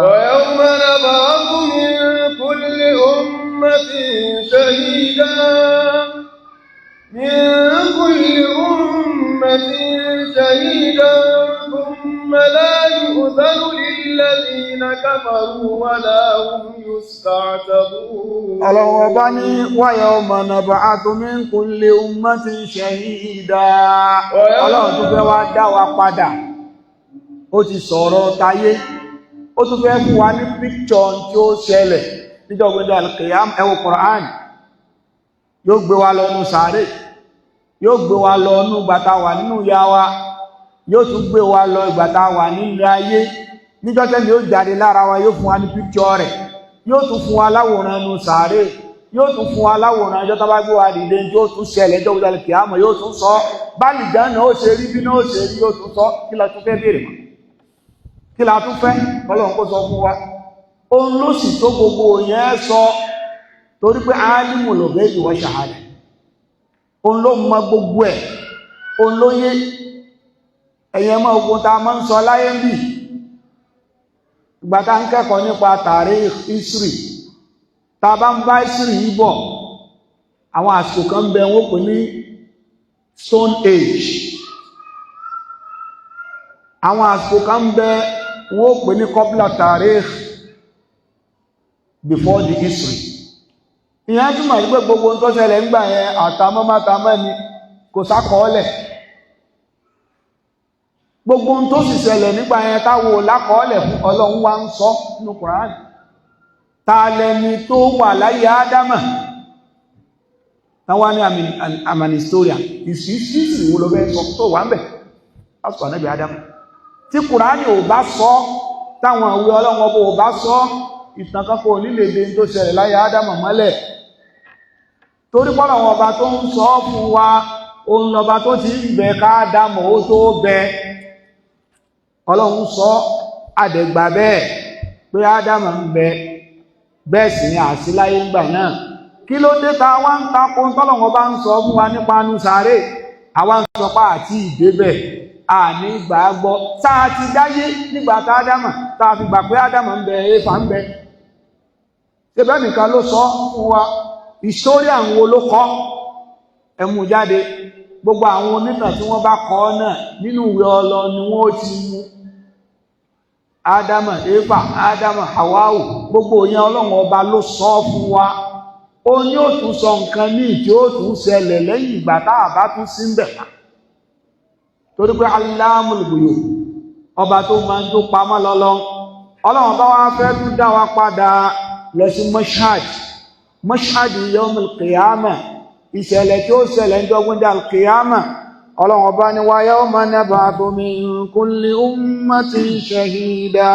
Wa yawma nab'athu min kulli ummatin shahida, min kulli ummatin shahida, thumma la yu'dhanu lilladhina kafaru wa la hum yusta'tabun. Ọlọ́run Ọba ní wa yawma nab'athu min kulli ummatin shahida. Ọlọ́run tó fẹ́ wá dá wa padà, ó ti sọ̀rọ̀ tayé, ó tún fẹ́ fún wa ní píkṣọ̀ tí ó ṣẹlẹ̀ níjọ́ gbẹ́dọ̀ al-qiyam. Ẹ wo Qur'an, yóò gbé wa lọ nú sàárè, yóò gbé wa lọ nú gbàtà wà nínú ìyá wa, yóò tún gbé wa lọ ìgbàtà wà nínú ayé. Níjọ́ tẹ́lẹ̀ yóò jáde lára wa, yóò fún wa ní píkṣọ̀ rẹ̀, yóò tún fún wa láwòrán nú sàárè, yóò tún fún wa láwòrán ẹjọ́ tó bá gbé wa dìde tí ó tún ṣẹlẹ̀ ẹjọ́ gbé kìámọ̀, yóò tún sọ báàlì dáná ó ṣe rí, bí náà ó ṣe rí, yóò tún sọ. Kí la tún fẹ́ béèrè mọ́? Kí la tún fẹ́ Ọlọ́run kó sọ fún wa? Òun ló sì tó gbogbo yẹn sọ, torí pé alimul ghaibi wa shahada, òun ló mọ gbogbo ẹ̀, òun ló yé ẹ̀yẹn mọ́. Ogun tá a máa ń sọ láyé ń bì, ìgbà tá ń kẹ́kọ̀ọ́ nípa tarikh, history, tá a bá ń bá history yìí bọ̀, àwọn àsìkò kan bẹ, wọ́n pè ní Stone Age. Àwọn àsìkò kan bẹ, wọ́n pè ní qabla tarikh, before the history. Ìyẹn túmọ̀ sí pé gbogbo tó ṣẹlẹ̀ ń gbà yẹn, àtàmọ́ mátamọ́ ni, kò sákọọ́lẹ̀. Gbogbo tó sì ṣẹlẹ̀ nígbà yẹn táwo lákọọ́lẹ̀ fún, Ọlọ́run wá ń sọ nínú Kùránì. Ta lẹni tó wà láyé Ádámà táwa ní I'm an historian? Ìsísí wo ló fẹ́ sọ tó wà ń bẹ̀ lásìkò ànábì Ádámà tí Kùránì ò bá sọ, táwọn ìwé Ọlọ́run ọbọ̀ ò bá sọ? Ìtàn kan kò nílè dé tó ṣẹlẹ̀ láyé Ádámà mọ́lẹ̀, torí pọ́lọ̀ wọn ọba tó ń sọ fún wa, òun lọba tó ti ń bẹ ká Ádámà ó tó bẹ. Ọlọ́run sọ, àdẹ̀gbà bẹ́ẹ̀. Pé Ádámà ń bẹ, bẹ́ẹ̀ sì ni àsíláyé ńgbà náà. Kí ló dé ta wá ń takò tọ́lọ̀wọ́n bá ń sọ fún wa nípa nu sàárè? Àwa ń sọ pé àti ìdébẹ̀ àní gbàgbọ́. Tá a ti dáyé nígbà tá Ádámà, tá a fi gbà pé Ádámà ń bẹ, Éfà ń bẹ. Ṣebẹ́ nìkan ló sọ fún wa? Ìsórí àwọn olókọ́ ẹmú jáde. Gbogbo àwọn onítàn tí wọ́n bá kọ́ náà, nínú ìwé ọlọ ni wọ́n ti mú Ádámà, Éfà, Ádámà, Hawáwù, gbogbo yẹn Ọlọ́run Ọba ló sọ fún wa. Ó ní ó tún sọ nǹkan míì tí ó tún ṣẹlẹ̀ lẹ́yìn ìgbà tá a bá tún sí ń bẹ̀ pa, torí pé Allamul Ghuyub, ọba tó máa ń tó pamọ́ lọ́lọ́. Ọlọ́run bá wá fẹ́ tún dá wa padà lọ sí mashhad, mashhad yawmul qiyamah, ìṣẹ̀lẹ̀ tí ó ṣẹlẹ̀ ń dọ́gbọ́n dá al-qiyamah. Ọlọ́run Ọba ni wa yawma nab'athu min kulli ummatin shahida.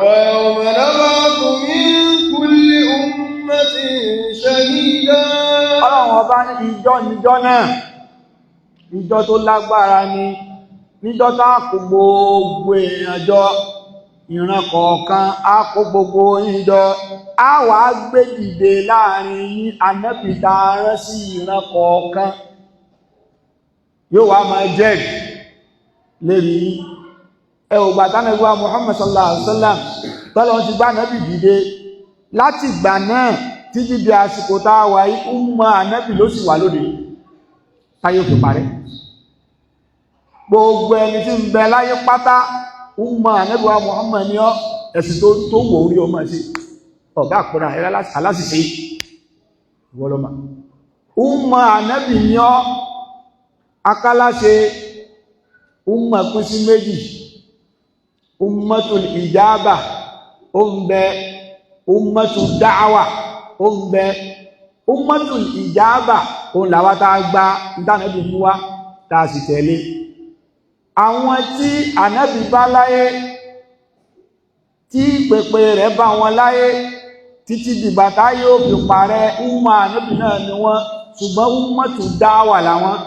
Wa yawma nab'athu min kulli ummatin shahida. Ọlọ́run Ọba ní ìjọ níjọ́ náà, ìjọ tó lágbára ni, níjọ́ tá kó gbogbo èèyàn jọ, ìran kọ̀ọ̀kan á kó gbogbo ìjọ, á wà á gbé dìde láàrin yín ànábì tá a rán sí ìran kọ̀ọ̀kan, yóò wá máa jẹ́rìí lérí yín. Ẹ ò gbà tánàbí wa Muhammad sallallahu alaihi wasallam, tọ́lọ́ ti gbá ànábì dìde, láti ìgbà náà títí di àsìkò tá a wà yìí, umma ànábì ló sì wà lóde táyé òfin parẹ́. Gbogbo ẹni tí ń bẹ láyé pátá, umma ànábì wa Muhammad ní ọ. Ẹ̀sìn tó wọ̀ orí ọmọ sí ọ̀gá àpẹẹrẹ aláṣìṣe ìwọlọ́mà, umma ànábì ní ọ. Akálàṣe umma pín sí méjì: ummatul ijaba ó ń bẹ, ummatul da'wa ó ń bẹ. Ummatul ijaba òun làwa tá a gba ìtànàbì mú wá, tá a sì tẹ̀lé. Àwọn tí ànábì bá láyé, tí pèpè rẹ̀ bá wọn láyé títí dìgbà tá yóò fi parẹ́, umma ànábì náà ni wọ́n, ṣùgbọ́n ummatu da'wa làwọn.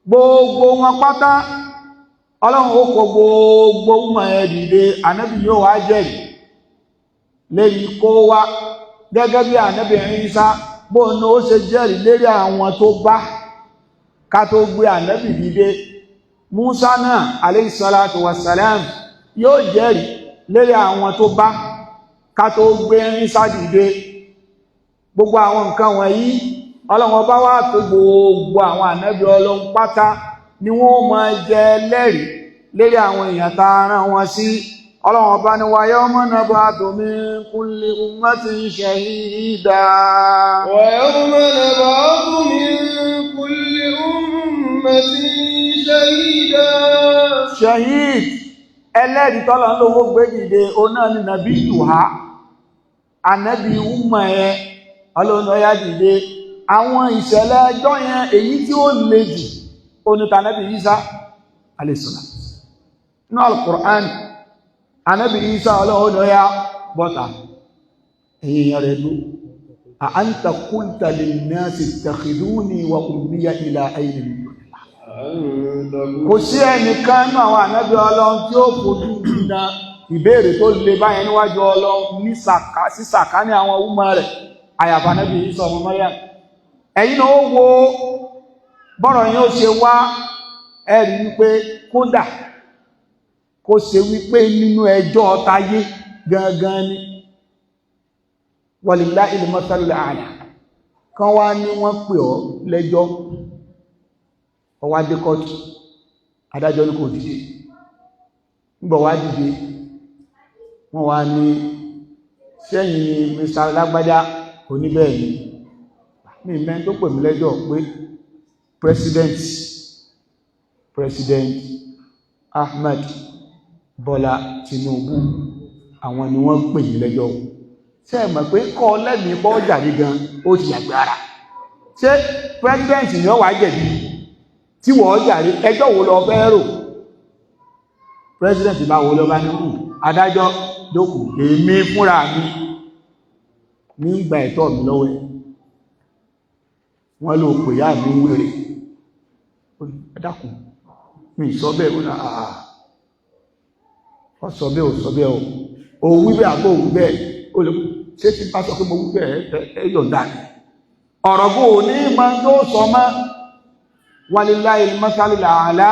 Gbogbo wọn pátá, Ọlọ́run ó kó gbogbo umma ẹ̀ dìde, ànábì yóò wá jẹ́rìí léyìí kó wá, gẹ́gẹ́ bí ànábì Ìsá bóun ní ó ṣe jẹ́rìí lérí àwọn tó bá ká tó gbé ànábì dìde. Musa náà alayhi salatu wassalam yóò jẹ́rìí lérí àwọn tó bá ká tó gbé Ìsá dìde. Gbogbo àwọn nǹkan wọ̀nyí, Ọlọ́run Ọba wá tó gbogbo àwọn ànábì Ọlọ́run pátá ni wọ́n máa jẹ lẹ́rìí lérí àwọn èèyàn tá a rán wọn sí. Ọlọ́run Ọba ni wa yawma nab'athu min kulli ummatin shahida. Wa yawma nab'athu min kulli ummatin shahida. Shahid, ẹlẹ́rìí tọ́lọ̀ ń lówó gbé dìde, ó náà ní nàbí yuha, ànábì umma ẹ. Ọlọ́run ọyá dìde. Àwọn ìṣẹ̀lẹ̀ ẹjọ́ yẹn, èyí tí ó le jù ó ní tànábì Isa alayhi salam. Nínú Al-Qur'an, ànábì Isa, Ọlọ́run ọyá bọ́ta, ẹ̀yìn èèyàn rẹ̀ ló a anta qulta linnasi ittakhiduni wa ummiya ilahayni min dunillah. Kò sí ẹnìkan nínú àwọn ànábì Ọlọ́run tí ó fojú gbiná ìbéèrè tó le báyẹn níwájú Ọlọ́run ní sísàká ní àwọn ọmọ rẹ̀, àyàfà ànábì Ìsá ọmọ Maryam. Ẹ̀yin náà ó wo bọ́rọ̀ yẹn ó ṣe wá, ẹ̀rí wípé kódà kó ṣe wípé nínú ẹjọ́ tayé gangan ni, walillahil masalul a'la, kan wá ní wọ́n pè ọ́ lẹ́jọ́, ó wá dé kóòtù, adájọ́ ní kò dìde. Nígbà wá dìde, wọ́n wá ní sẹ́yìn ni Mr. Lágbájá? Oníbẹ̀ẹ̀ ni mi mẹ́ tó pè mí lẹ́jọ́ pé President Ahmed Bọ́lá Tinubu, àwọn ni wọ́n pè mí lẹ́jọ́. Ṣé ẹ mọ̀ pé kọ́ lẹ́mìí bọ́ jàre gan, ó ti yàgbé ara? Ṣé president ni ó wá jẹ̀bi tí wọ́n jàre? Ẹjọ́ wo lọ fẹ́ rò? President bá wo lọ bá ní hù, adájọ́ jókòó, èmi fúnra mi ní gba ẹ̀tọ́ mi lọ́wọ́ ẹ̀. Wọ́n ló pè yá mi wèrè. Ẹ dákun, mi sọ bẹ́ẹ̀. Ó náà àà ọ sọ bẹ́ẹ̀, ò sọ bẹ́ẹ̀ o. Òun wí bẹ́ẹ̀ àbó òun bẹ́ẹ̀, ó lè ṣé tí bá sọ pé mo wí bẹ́ẹ̀, ẹ yọ̀ǹda ni. Ọ̀rọ̀ bó o ní máa tó sọ mọ́. Walillahi al-masalul a'la.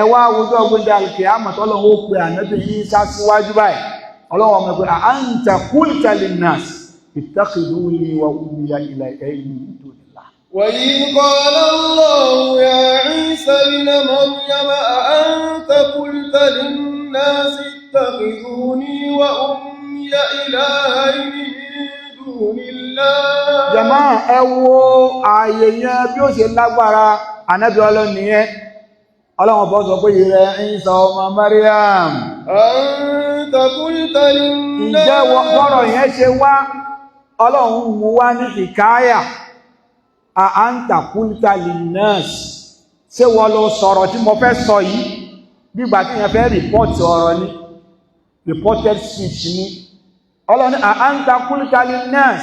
Ẹ wá àwùjọ ọgbẹ́dẹ al-qiyamah, tọ́lọ́run ó pe Ànábì Ìsá síwájú báyìí. Ọlọ́run ọmọ ẹgbẹ́, a'anta qulta linnas ittakhiduni wa ummiya ilahayni min dunillah. وإذ قال الله يا عيسى ابن مريم، أأنت قلت للناس اتخذوني وأمي إلهين من دون الله؟ Jàmá, ẹ wo ààyè yẹn bí ó ṣe lágbára. Ànábì Ọlọ́run nìyẹn. Ọlọ́run bọ́ sọ pé, ìrẹ Ìsá ọmọ Mariam, أأنت قلت للناس ǹjẹ́ bọ́rọ̀ yẹn ṣe wá, Ọlọ́run mú wá ní ìkáyà. A'anta qulta linnas, ṣé wọ́n lọ sọ̀rọ̀ tí mo fẹ́ sọ yìí? Nígbà tí yẹn fẹ́ report ọ̀rọ̀ ni, reported speech ni. Ọlọ́run ní, a'anta qulta linnas.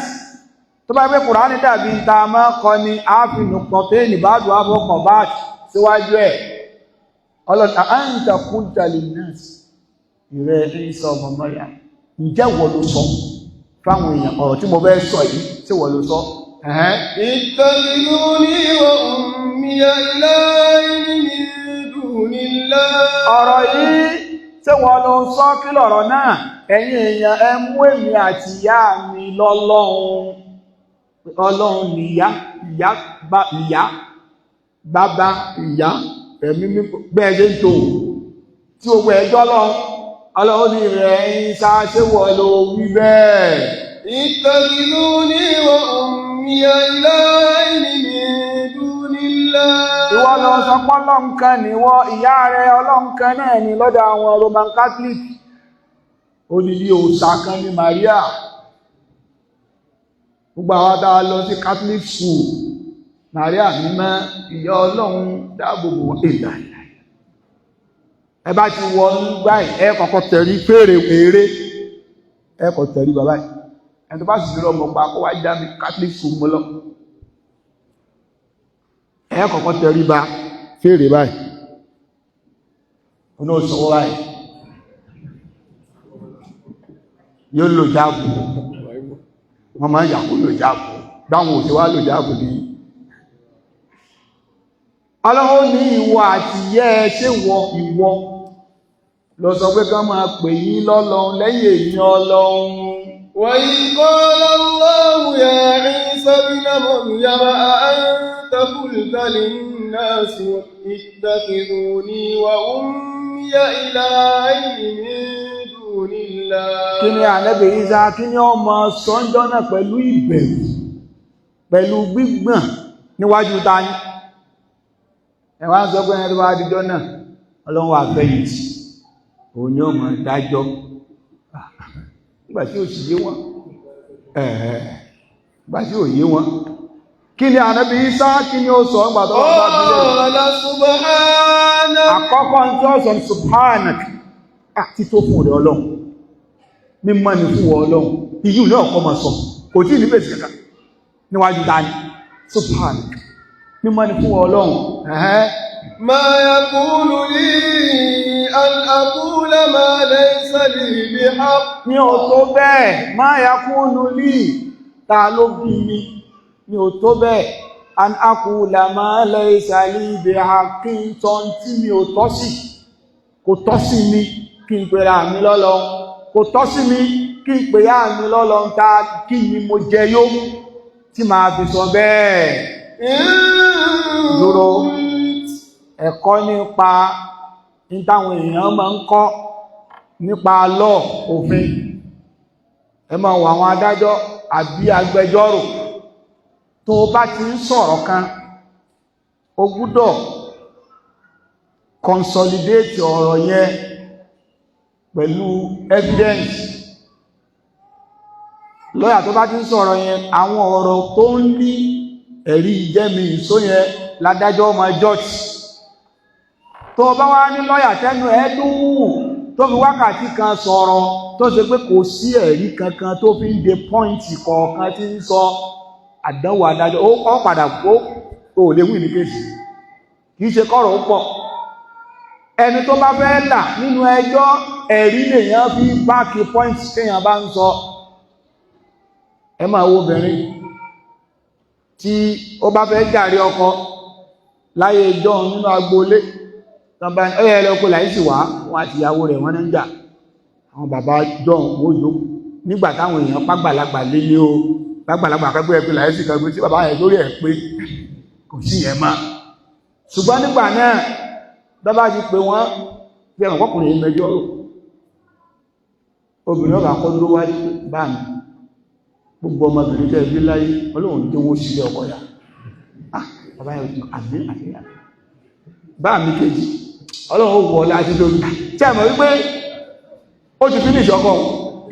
Tó bá gbé Kùránì dàbí ta máa kọ ni ààfin kọ̀tẹ́ẹ̀nì bá dùn ábọ̀kọ̀ bá síwájú ẹ̀. Ọlọ́run, a'anta qulta linnas, ìrẹ́ Ìsá ọmọ Maryam, ǹjẹ́ wọ́n ló sọ fáwọn èèyàn ọ̀rọ̀ tí mo fẹ́ sọ yìí? Tí wọ́n ló sọ? Ẹ̀hẹ́n. اتخذوني وأمي إلهين من دون الله. Ọ̀rọ̀ yìí, tí wọ́n ló sọ? Kí lọ̀rọ̀ náà? Ẹ̀yin èèyàn, ẹ mú èmi àti ìyá mi lọ́lọ́run. Ọlọ́run ni ìyá, ìyá bá ìyá, bàbá, ìyá, ẹ̀mí mímọ́, bẹ́ẹ̀ ṣe ń tò tí gbogbo ẹjọ́ lọ. Ọlọ́run ní, rẹ̀ Ìsá, ṣé wọ́n ló wí bẹ́ẹ̀? اتخذوني وأمي إلهين من دون الله. Ìwọ lọ sọ pé Ọlọ́run kan ní wọ́n, ìyá rẹ̀ Ọlọ́run kan náà ni. Lọ́dọ̀ àwọn Roman Catholic, odidi òòṣà kan ní Maria. Gbogbo àwọn tá a lọ sí Catholic school, Maria mímọ́, ìyá Ọlọ́run, dáàbòbò ìlà. Ẹ bá ti wọ gbáyì, ẹ kọ́kọ́ tẹ̀rí fèrè èrè, ẹ kọ́ tẹ̀rí bàbá yìí. Ẹni tó bá sì rọ ọmọ pa kó wá já mi Catholic school mọ́ lọ, ẹ kọ́kọ́ tẹ̀rí ba fèrè báyìí, oní òṣòwò báyìí, yóò lò jáàbù. Wọ́n máa ń yà kó lò jáàbù, báwọn òṣèwà lò jáàbù ní. Ọlọ́run ní, ìwọ àti yẹ́ ẹ, ṣé wọ ìwọ lọ sọ pé kán máa pè yín lọ́lọ́run lẹ́yìn èyí Ọlọ́run? وإذ قال الله يا عيسى ابن مريم، أأنت قلت للناس اتخذوني وأمي إلهين من دون الله؟ Kí ni Ànábì Ìsá, kí ni ọmọ sọ́njọ́ náà pẹ̀lú ìbẹ̀rù, pẹ̀lú gbígbọ̀n níwájú tani? Ẹ̀wọ́n sọ pé ẹni tó bá dijọ́ náà, Ọlọ́run wà fẹ̀yìntì, òun ni ó mọ̀ dájọ́ nígbà tí ó sì yé wọn. Ẹ̀ẹ́, nígbà tí ò yé wọn, kí ni Ànábì Ìsá, kí ni ó sọ nígbà tó wọ́n bá bí lẹ́yìn? قال سبحانك. Àkọ́kọ́ tí ó sọ ní subhanak, àti tó fún rẹ̀ Ọlọ́run, mímọ́ ni fún Ọlọ́run. Iyú ní ọ̀kọ́ máa sọ, kò tí ní fèsì kankan níwájú dání. Subhanak, mímọ́ ni fún Ọlọ́run. Ẹ̀hẹ́n. ما يكون لي أن أقول ما ليس لي بحق. Ní ò tó bẹ́ẹ̀. Ma yakunu li, ta ló bí mi? Ní ò tó bẹ́ẹ̀. An aqula ma laysa li bihaqqin, tọ́ tí mi ò tọ́ sí. Kò tọ́ sí mi kí n pèrè àmì lọ́lọ́, kò tọ́ sí mi kí n pèrè àmì lọ́lọ́. Ta kí ni mo jẹ yó tí màá fi sọ bẹ́ẹ̀? Dúró. Ẹ̀kọ́ nípa ní táwọn èèyàn máa ń kọ́ nípa law, òfin, ẹ máa wọ àwọn adájọ́ àbí agbẹjọ́rò. Tó bá ti ń sọ̀rọ̀ kan, o gbúdọ̀ consolidate ọ̀rọ̀ yẹn pẹ̀lú evidence. Lọ́yà tó bá ti ń sọ̀rọ̀ yẹn, àwọn ọ̀rọ̀ tó ń ní ẹ̀rí jẹ́mi ìsó yẹn ládájọ́ máa judge. Tó bá wá ní lọ́yà tẹ́nu ẹ̀ dùn, tó fi wákàtí kan sọ̀rọ̀, tó ṣe pé kò sí ẹ̀rí kankan tó fi ń de point kọ̀ọ̀kan tí ń sọ, àdánwò adájọ́ ó padà ó lè wí ní case. Kìí ṣe kọ́rọ̀ ó pọ̀. Ẹni tó bá fẹ́ là nínú ẹjọ́, Ẹ̀rí lèyàn fi báàkì point téèyàn bá ń sọ. Ẹ máa wo obìnrin tí ó bá fẹ́ jàre ọkọ láyé ìjọ nínú agboolé, ẹ̀yẹ ẹlẹ́kọ́ láyé sì wá, wọn àti ìyàwó rẹ̀ wọ́n ń jà. Àwọn bàbá john wójó nígbà táwọn èèyàn pàgbàlagbà lé ní o, pàgbàlagbà kẹgbẹ́ ẹ̀pẹ́ láyé sì kẹgbẹ́ tí bàbá yẹn lórí ẹ̀ pé kò sí yẹn mọ́. Ṣùgbọ́n nígbà náà, bàbá ti pè wọ́n bí ẹ̀mọ̀ kọkùnrin mẹjọ rò, obìnrin ọba kọ́ ló wáyé bá mi, gbogbo ọmọbìnrin tẹ́ bí láyé, Ọlọ́run tí wọ́n sílẹ̀ ọkọ yà. Ah, bàbá yẹn, àmì àti bá mi kejì, Ọlọ́run ó wọ ọlá àti lórí tí a mọ̀ wípé ó ti finish ọkọ.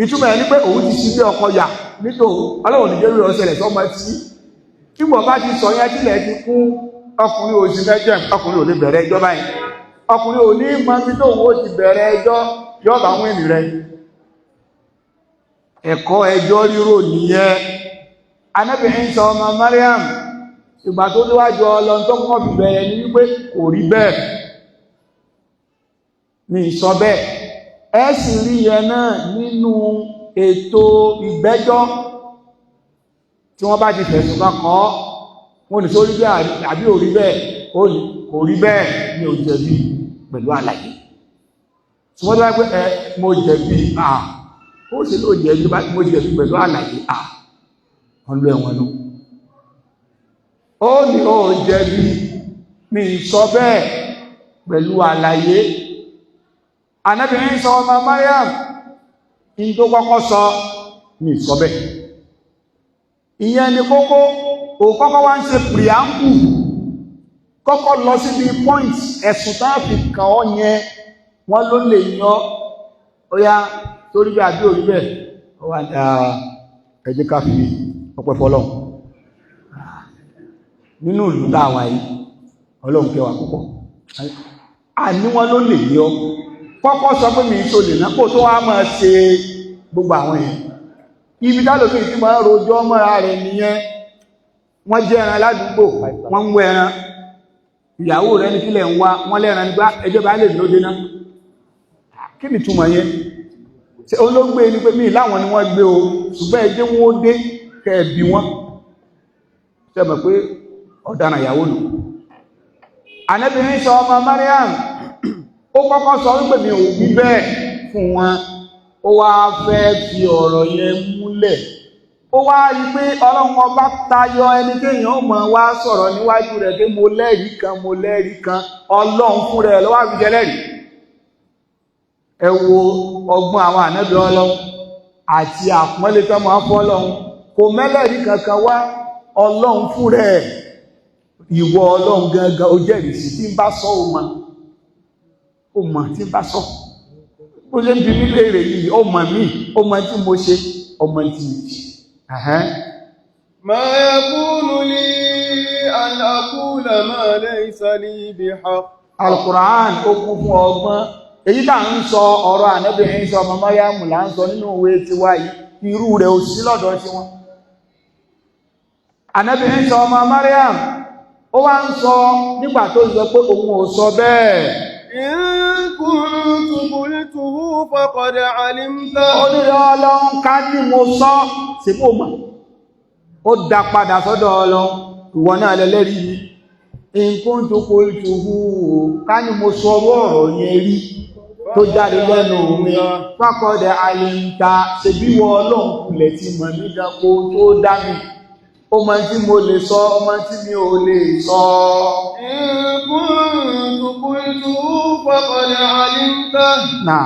Ìtumọ̀ ẹ̀ ní pé òun ti sílé ọkọ yà nítòun, Ọlọ́run ní jẹ́rú ọ̀sẹ̀lẹ̀ sọmọ tí wọ́n bá ti sọ yẹn tílẹ̀ ti kún. Ọkùnrin ò sí mẹ́jẹ̀, ọkùnrin ò lè bẹ̀rẹ̀ ẹjọ́ báyìí, ọkùnrin ò ní mọ bí tóun ó ti bẹ̀rẹ̀ ẹjọ́, yọba wíìnì rẹ̀. Ẹ̀kọ́ ẹjọ́ rírò nìyẹn. Ànábì Ìsá ọmọ Mariam, ìgbà tó níwájú Ọlọ́run, tó kọ́ fi bẹ̀rẹ̀ ní wípé kò rí bẹ́ẹ̀, ní ìsọ bẹ́ẹ̀. Ẹ sì rí yẹn náà nínú ètò ìgbẹ́jọ́. Tí wọ́n bá ti fẹ̀sùn kan kàn ọ́, wọ́n ní sórí bẹ́ẹ̀ àbí ò rí bẹ́ẹ̀? Ó ní kò rí bẹ́ẹ̀, ní ò jẹ̀bi pẹ̀lú àlàyé. Tí wọ́n tó bá pé ẹ mo jẹ̀bi, à ó sì ló jẹ̀bi, mo jẹ̀bi pẹ̀lú àlàyé, à wọ́n lọ ẹ̀wọ̀n nù. Ó ní ó jẹ̀bi, mi sọ bẹ́ẹ̀ pẹ̀lú àlàyé. Ànábì Ìsá ọmọ Mariam, in tó kọ́kọ́ sọ ní sọ bẹ́ẹ̀, ìyẹn ni kókó. Ò kọ́kọ́ wá ń ṣe preamble, kọ́kọ́ lọ síbi point ẹ̀sùn tá fi kàn ọ́ yẹn. Wọ́n ló lè yan ó yá torí bẹ́ẹ̀ àbí òrí bẹ́ẹ̀? Ó wà ní ẹ jẹ́ ká fi ọpẹ́ fọ́lọ́run. Nínú ìlú táwa yìí, Ọlọ́run kẹwàá púpọ̀. Àní wọ́n ló lè yọ, kọ́kọ́ sọ pé mi tó lè náà kó tó wá máa ṣe gbogbo àwọn èèyàn. Ibi tálòmí tí máa ń rojọ́ mọ́ra rẹ̀ nìyẹn. Wọ́n jẹ́ ẹran ládùúgbò, wọ́n ń wọ ẹran. Ìyàwó rẹ̀ ní kílẹ̀ ń wá, wọ́n lẹ́ran nígbà ẹjọ́ bá lè lóde náà. Kí ni túmọ̀ yẹn? Ṣe olóògbé ni pé mí láwọn ni wọ́n gbé o, ṣùgbọ́n ẹjẹ́ wọn ó dé kẹ́ẹ̀bí wọn. Ṣe mọ̀ pé ọ̀daràn ìyàwó nù? Ànábì Ìsá ọmọ Mariam, ó kọ́kọ́ sọ wípé mi ò wí bẹ́ẹ̀ fún wọn. Ó wá fẹ́ fi ọ̀rọ̀ yẹn múlẹ̀. Ó wá rí pé Ọlọ́run Ọba tayọ ẹni téèyàn ó mọ̀ wá sọ̀rọ̀ níwájú rẹ̀ pé mo lẹ́rìí kan, mo lẹ́rìí kan. Ọlọ́run fún rẹ̀ ló wá fi jẹ lẹ́rìí. Ẹ wo ọgbọ́n àwọn ànábì Ọlọ́run àti àpọ́nlé tó máa fọ́ Ọlọ́run. Kò mẹ́lẹ́rìí kankan wá, Ọlọ́run fún rẹ̀. Ìwọ Ọlọ́run gangan, ó jẹ́rìí sí tí ń bá sọ. Ó mọ̀, ó mọ̀ tí ń bá sọ. Ó ṣe ń bi mí léèrè yìí, ó mọ̀ mí, ó mọ̀ tí mo ṣe, ó mọ̀ tí mi ṣe. ما يكون لي أن أقول ما ليس لي بحق. Al-Qur'an ó kún fún ọgbọ́n. Èyí tá ń sọ, ọ̀rọ̀ Ànábì Ìsá ọmọ Màríàmù là ń sọ nínú ìwé tiwa yìí. Irú rẹ̀ ò sí lọ́dọ̀ tí wọ́n. Ànábì Ìsá ọmọ Màríàmù, ó wá ń sọ nígbà tó sọ pé òun ò sọ bẹ́ẹ̀. إن كنت قلته فقد علمته. Ó ní Ọlọ́run, ká ní mo sọ sípò mọ̀, ó dá padà sọ́dọ̀ Ọlọ́run, ìwọ náà lẹ́lẹ́rìí mi. In kuntu qultuhu, ká ní mo sọ ọ̀rọ̀ yẹn rí tó jáde lẹ́nu mi, faqad alimta, ṣe bí wọ Ọlọ́run kulẹ̀ ti mọ̀ mí gan kó tó dá mi, ó mọ tí mo lè sọ, ọmọ tí mi ò lè sọ. إن كنت قلته فقد علمته. Náà.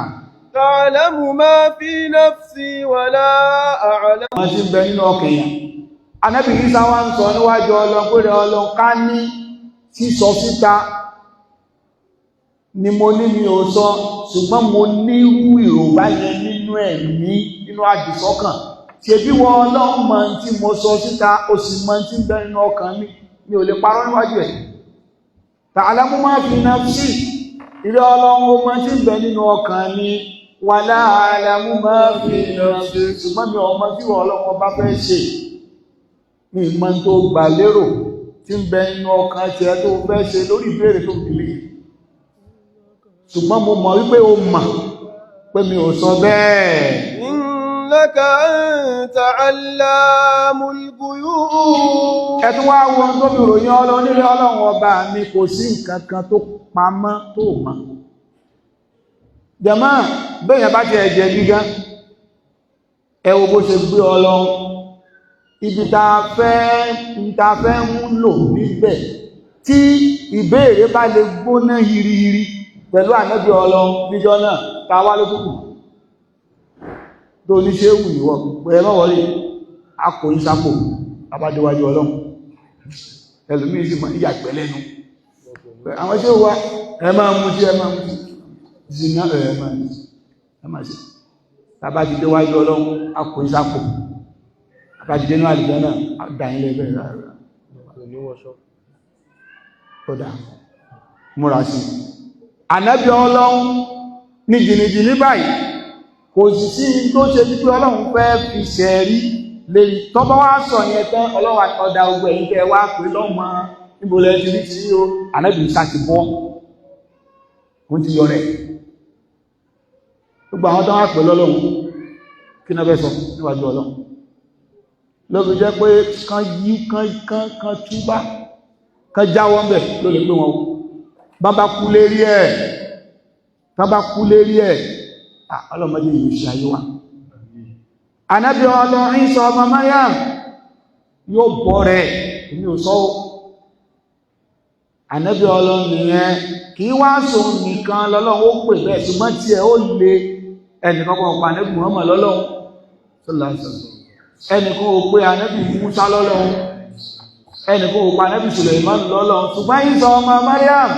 تعلم ما في نفسي ولا أعلم. Wọ́n ti ń bẹ nínú ọkàn yẹn. Ànábì Ìsá wá ń sọ níwájú Ọlọ́run pé Ọlọ́run, ká ní sísọ síta ni mo ní mi ò sọ, ṣùgbọ́n mo nírú ìròbá yẹn nínú ẹ̀mí, nínú àdìsọ́kàn, ṣe bí wọ́n Ọlọ́run mọ̀ tí mo sọ síta, ó sì mọ̀ tí ń bẹ nínú ọkàn mi, mi ò lè parọ́ níwájú ẹ̀. Ta'lamu ma fi nafsi, ìrẹ́ Ọlọ́run, ó mọ̀ tí ń bẹ nínú ọkàn mi, wala a'lamu ma fi nafsi, ṣùgbọ́n mi ò mọ̀ tí wọ́n Ọlọ́run bá fẹ́ ṣe, mi mọ̀ tó gbà lérò tí ń bẹ nínú ọkàn tiẹ̀ tó fẹ́ ṣe lórí ìbéèrè tó fi lè, ṣùgbọ́n mo mọ̀ wípé o mọ̀. Pé mi ò sọ bẹ́ẹ̀. إنك أنت علام الغيوب. Ẹtún wá wọn tó fi ròyìn Ọlọ́run nílé. Ọlọ́run ọba mi, kò sí nǹkan kan tó pamọ́ tó mọ̀. Jàmá, bẹ́yàn bá ti ẹ̀jẹ̀ gíga, ẹ wo bó ṣe gbé Ọlọ́run ibi tá fẹ́ ń lò níbẹ̀. Tí ìbéèrè bá lè gbóná hirihiri pẹ̀lú ànábì Ọlọ́run níjọ́ náà, ta wá ló túkù tó ní ṣe wù ìwọ̀ pẹ̀lú wọlé akò ìsapò abádéwájú Ọlọ́run. Ẹlòmí sí mọ̀ ìyàgbẹ́ lẹ́nu. Àwọn ṣe wá, ẹ máa mú sí, ẹ máa mú sí zina, ẹ máa ṣe. Tàbá ti déwájú Ọlọ́run, akò ìsapò. Tàbá ti dénú àlùjọ náà, dáyìn lẹ́bẹ̀ẹ́ rárá. Kódà múra sí ànábì Ọlọ́run ní jìnnìjìnnì báyìí, kò sì sí tó ṣe wípé Ọlọ́run fẹ́ fi ṣẹ̀rí lérí. Tọ́bá wá sọ yẹn tán, Ọlọ́run ọ̀dà ogun ẹ̀yìn tẹ́ wá pé lọ́mọ níbo lẹ́ ti rí tí ó ànábì ń sáti bọ́, wọ́n ti yọ rẹ̀. Gbogbo àwọn tó wá pè lọ́lọ́run, kí náà fẹ́ sọ níwájú Ọlọ́run? Ló fi jẹ́ pé kán yí kán kán kán túbá, kán jáwọ́ ń bẹ̀ ló lè pé wọn bá bá kú lérí ẹ̀, tán bá kú lérí ẹ̀, ọlọ́mọdé yìí ṣe ayé wa. Ànábì Ọlọ́run Ìsá ọmọ Maryam yóò bọ́ rẹ̀, èmi ò sọ. Ànábì Ọlọ́run nìyẹn. Kì í wá sọ nìkan lọ́lọ́run ó pè bẹ́ẹ̀, ṣùgbọ́n tí ẹ ó le ẹnìkan kan pa Ànábì Muhammad lọ́lọ́run, ẹnìkan ò pé Ànábì Musa lọ́lọ́run, ẹnìkan ò pa Ànábì Suleiman lọ́lọ́run, ṣùgbọ́n Ìsá ọmọ Maryam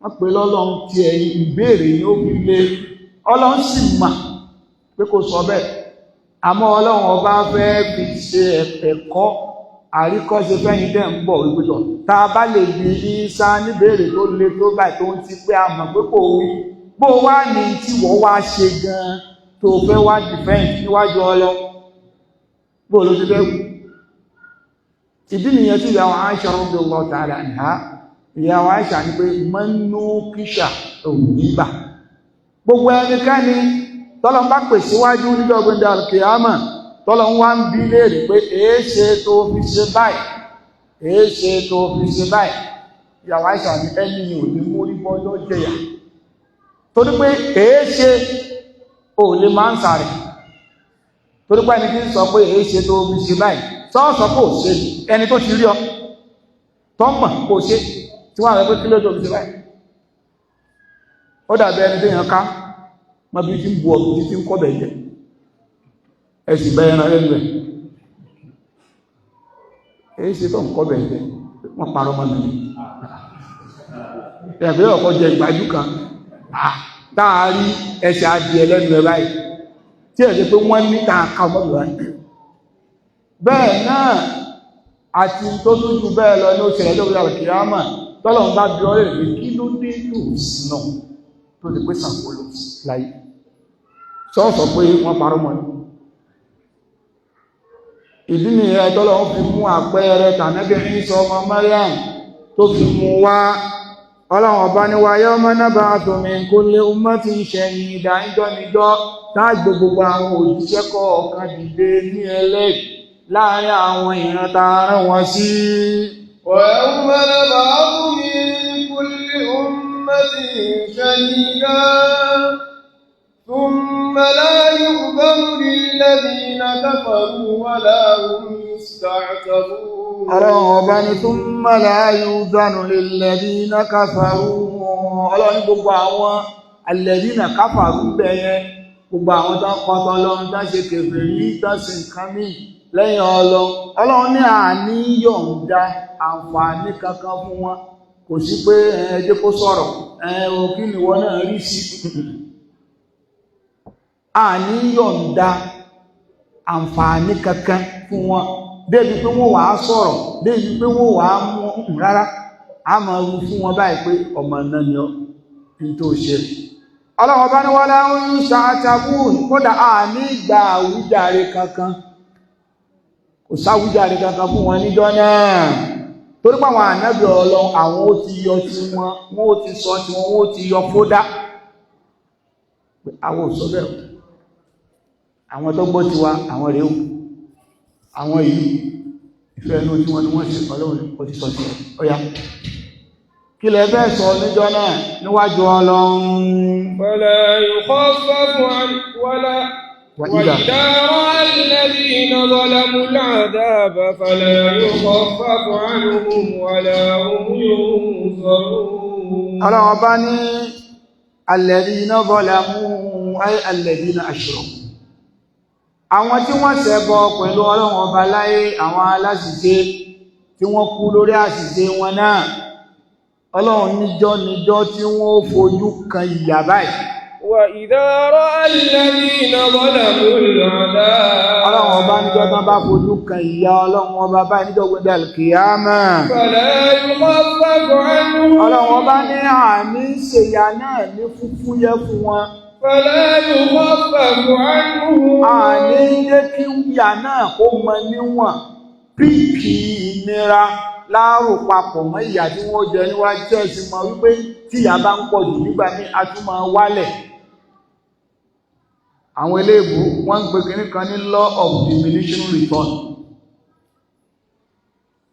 wọ́n pè lọ́lọ́run. Tí ẹ ìbéèrè ni ó fi lé. Ọlọ́run sì mà pé kò sọ bẹ́ẹ̀, àmọ́ Ọlọ́run ọba fẹ́ fi ṣe ẹ̀kọ́ àríkọ́ṣe fẹ́yìn tẹ́ ń bọ̀ wípé tọ̀ tá a bá lè bi Ìsá níbèrè tó le tó báyìí, tó ń ti pé a mọ̀ pé kò wí, bó wá ní tí wọ́n wá ṣe gan-an tó fẹ́ wá defend níwájú Ọlọ́run, bó ló ti fẹ́ wù? Ìdí nìyẹn tí ìyàwó Aisha radiyallahu ta'ala anha, ìyàwó Aisha ní pé mọ́nú kíṣà ònígbà gbogbo ẹnikẹ́ni tọ́lọ́ bá pè síwájú níjọ́ gbẹ̀ndẹ̀ alkiyama, tọ́lọ́ ń wá ń bí léèrè pé èéṣe tó fi ṣe báyìí, èéṣe tó fi ṣe báyìí, ìyàwó Aisha ní ẹni ò ní mórí bọ́jọ́ jẹyà, torí pé èéṣe ò lè máa ń sàrẹ̀, torí pé ẹni tí ń sọ pé èéṣe tó fi ṣe báyìí, sọ́ọ̀sọ́ kò ṣe ẹni tó ti rí ọ tọ́mọ̀ kò ṣe tí wọ́n rẹ̀ pé kí ló tó fi ṣe báyìí. Ó dàbí ẹni tó yàn ká mọ́ bí tí ń bu ọ̀gbìn tí ń kọ́ bẹ̀ jẹ, ẹ̀sì bẹ́ ẹran lẹ́nu ẹ̀. Èyí ṣe tó ń kọ́ bẹ̀ jẹ, wọ́n parọ́ mọ́ mi. Ẹ̀fẹ́ ọ̀kọ́ jẹ ìgbájú kan táàrí ẹsẹ̀ adìẹ lẹ́nu ẹ̀ báyìí, tí ẹ̀ ṣe pé wọ́n ní ká ọmọ bẹ̀ bẹ́ẹ̀ náà àti tó tún ju bẹ́ẹ̀ lọ ní òṣèlú lórí àkìyámà. Tọ́lọ̀ ń bá bí ọ́ lè rí kí ló dé tó sí náà tó ti pé sàkólò láyé, sọ́ọ̀sọ̀ pé wọ́n parọ́ mọ́ ní. Ìdí nìyẹn tọ́lọ̀ ń fi mú àpẹẹrẹ tànẹ́bí Ìsá ọmọ Maryam tó fi mú wá. Ọlọ́run ọba ní wa yawma nab'athu min kulli ummatin shahida, ìjọ níjọ́ táàgbé gbogbo àwọn òjíṣẹ́ kọ̀ọ̀kan dìde ní ẹlẹ́rìí láàrin àwọn ìran tá a rán wọn sí. ويوم نبعث من كل أمة شهيدا ثم لا يؤذن للذين كفروا ولا هم يستعتبون. Ọlọ́run ọba ní thumma la yu'dhanu lilladhina kafaru. Ọlọ́run ní gbogbo àwọn alladhina kafaru bẹ̀yẹn, gbogbo àwọn tó ń kọ́tọ́ Ọlọ́run, tó ń ṣe kèfèrí, tó ń ṣe nǹkan míì lẹ́yìn Ọlọ́run, Ọlọ́run ní àní yọ̀ǹda àǹfààní kankan fún wọn. Kò sí pé ẹ jẹ́ kó sọ̀rọ̀ ẹ o, kí ni ìwọ náà rí sí? Àní yọ̀ǹda àǹfààní kankan fún wọn débi pé wọ́n wàá sọ̀rọ̀, débi pé wọ́n wàá mú rárá. A máa wí fún wọn báyìí pé ọmọ náà ni ọ ní tó ṣe. Ọlọ́run bá ní wọ́n láwọn ń ṣàtàbùn, kódà a ní ìgbà àwíjàre kankan, kò sáwíjàre kankan fún wọn níjọ́ náà, torí pé àwọn ànábì Ọlọ́run, àwọn ó ti yọ tí wọn, wọn ó ti sọ tí wọn, wọn ó ti yọ fódà. Àwọn ò sọ bẹ́ẹ̀. Àwọn tó gbọ́ tiwa, àwọn rèé o. Àwọn yìí, ìfẹ́ inú tí wọ́n ní wọ́n ṣe. Ọlọ́run ó ti sọ sí ẹ. Ọya, kí lẹ fẹ́ sọ níjọ́ náà níwájú Ọlọ́run? فلا يخفف عنه ولا وإذا وإذا رأى الذين ظلموا العذاب فلا يخفف عنهم ولا هم ينظرون. Ọlọ́run bá ní الذين ظلموا أي الذين أشركوا, àwọn tí wọ́n ṣẹbọ pẹ̀lú Ọlọ́run Ọba láyé, àwọn aláṣìṣe tí wọ́n kú lórí àṣìṣe wọn náà, Ọlọ́run níjọ́ níjọ́ tí wọ́n fojú kan ìyà báyìí. وإذا رأى الذين ظلموا العذاب Ọlọ́run Ọba níjọ́ tán bá fojú kan ìyà Ọlọ́run Ọba báyìí níjọ́ gbẹdẹ kìámà, فلا يخفف عنهم Ọlọ́run Ọba ní àmì ṣèyà náà ní fúfúyẹ́ fún wọn. فلا يخفف عنهم Àní jẹ́ kí ìyà náà kó mọ níwọ̀n. Píìkì ìnira láàrò papọ̀ mọ́ ìyà tí wọ́n jẹ níwájú. Ẹ̀sìn mọ̀ wípé tí ìyà bá ń pọ̀ jù nígbà ní a tún máa wálẹ̀. Àwọn eléèbú wọ́n ń pè kìíní kan ní law of diminishing return.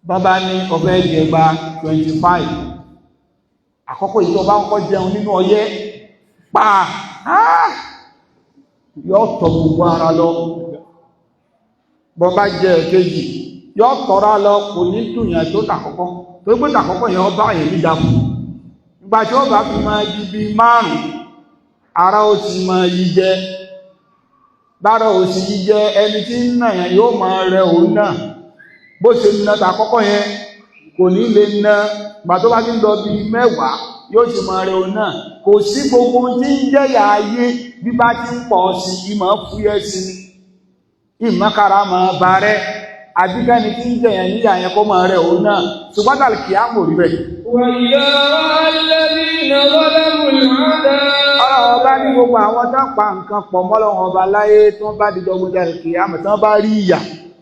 Bàbá ní ọbẹ̀ jẹgba 25, àkọ́kọ́ ìtọ́ bá ń kọ́ jẹun nínú ọyẹ́ pa yóò tọ̀ gbogbo ara lọ. Bọ́ bá jẹ èkejì, yóò tọ́ra lọ, kò ní dùnyàn tó tàkọ́kọ́ tó gbé. Tàkọ́kọ́ yẹn ọba àyè níjà fún ìgbà tí ó bá fi máa di bí 5, ara ó ti máa yí jẹ. Bára ó sì yí jẹ, ẹni tí ń nà yẹn yóò máa rẹ òun náà. Bó ṣe na tàkọ́kọ́ yẹn, kò ní lè na. Gbà tó bá ti ń lọ bí 10, yóò ti máa rẹ òun náà. Kò sí gbogbo tí ń jẹ́yà ayé, bí bá ti ń pọ̀ sí, ìmọ̀ fúyẹ́ sí ni, ìmọ̀kára máa bá rẹ, àbíkẹ́ni tí ń jẹ̀yàn níyà yẹn kó máa rẹ òun náà. Ṣùgbọ́n tàbí kìí á mò rí bẹ́ẹ̀. وإذا رأى الذين ظلموا العذاب Ọlọ́run Ọba ní gbogbo àwọn tán pa nǹkan pọ̀ mọ́lọ́run Ọba láyé, tí wọ́n bá di dọ́gbọ́dá kìí àmọ̀, tí wọ́n bá rí ìyà,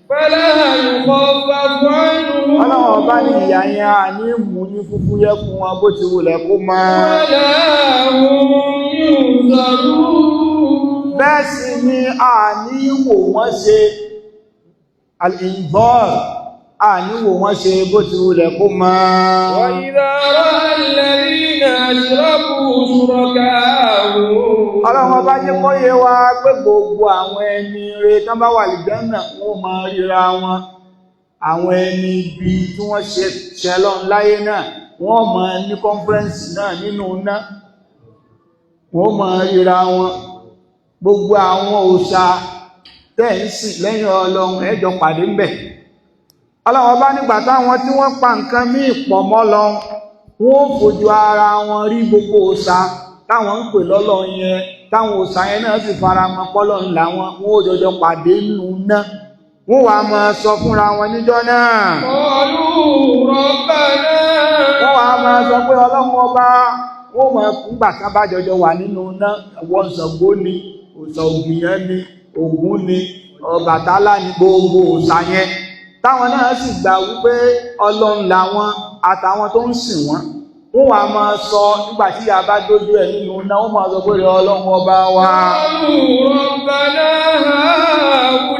فلا يخفف عنهم Ọlọ́run Ọba ní ìyà yẹn à ní mú ní fúfú yẹ fún wọn bó ti wulẹ̀ kó máa. ولا هم ينظرون. Bẹ́ẹ̀ sì ni a ní wò wọ́n ṣe al-inzar, a ní wò wọ́n ṣe bó ti wulẹ̀ kó máa. وإذا رأى الذين أشركوا شركاءهم Ọlọ́run Ọba jẹ́ kó yé wa pé gbogbo àwọn ẹni rere tán bá wà lìjánà, wọ́n máa ríra wọn. Àwọn ẹni ibi tí wọ́n ṣe ṣẹlọ́n láyé náà, wọ́n máa ní conference náà nínú iná, wọ́n máa ríra wọn. Gbogbo àwọn òòṣà tẹ́ǹsì lẹ́yìn Ọlọ́run, ẹjọ́ pàdé ń bẹ̀. Ọlọ́run Ọba nígbà táwọn tí wọ́n pa nǹkan míì pọ̀ mọ́ lọ, wọ́n ó fojú ara wọn rí gbogbo òòṣà táwọn ń pè lọ́lọ́run yẹn, táwọn òòṣà yẹn náà sì fara mọ́ pọ́lọ́run làwọn, wọ́n ó jọjọ pàdé nínú iná. Wọ́n wàá máa sọ fúnra wọn níjọ́ náà. قالوا ربنا Wọ́n wàá máa sọ pé Ọlọ́run Ọba, wọ́n máa kúngbà tán bá jọjọ wà nínú iná. Wọ́n Ṣàngó ni, òòṣà Ògìyàn ni, Ògún ni, Ọbàtálá ni, gbogbo òòṣà yẹn táwọn náà sì gbà wípé Ọlọ́run làwọn àtàwọn tó ń sìn wọ́n, wọ́n wàá máa sọ nígbà tí a bá dójú ẹ̀ nínú iná, wọ́n máa sọ pé Ọlọ́run Ọba wa. قالوا ربنا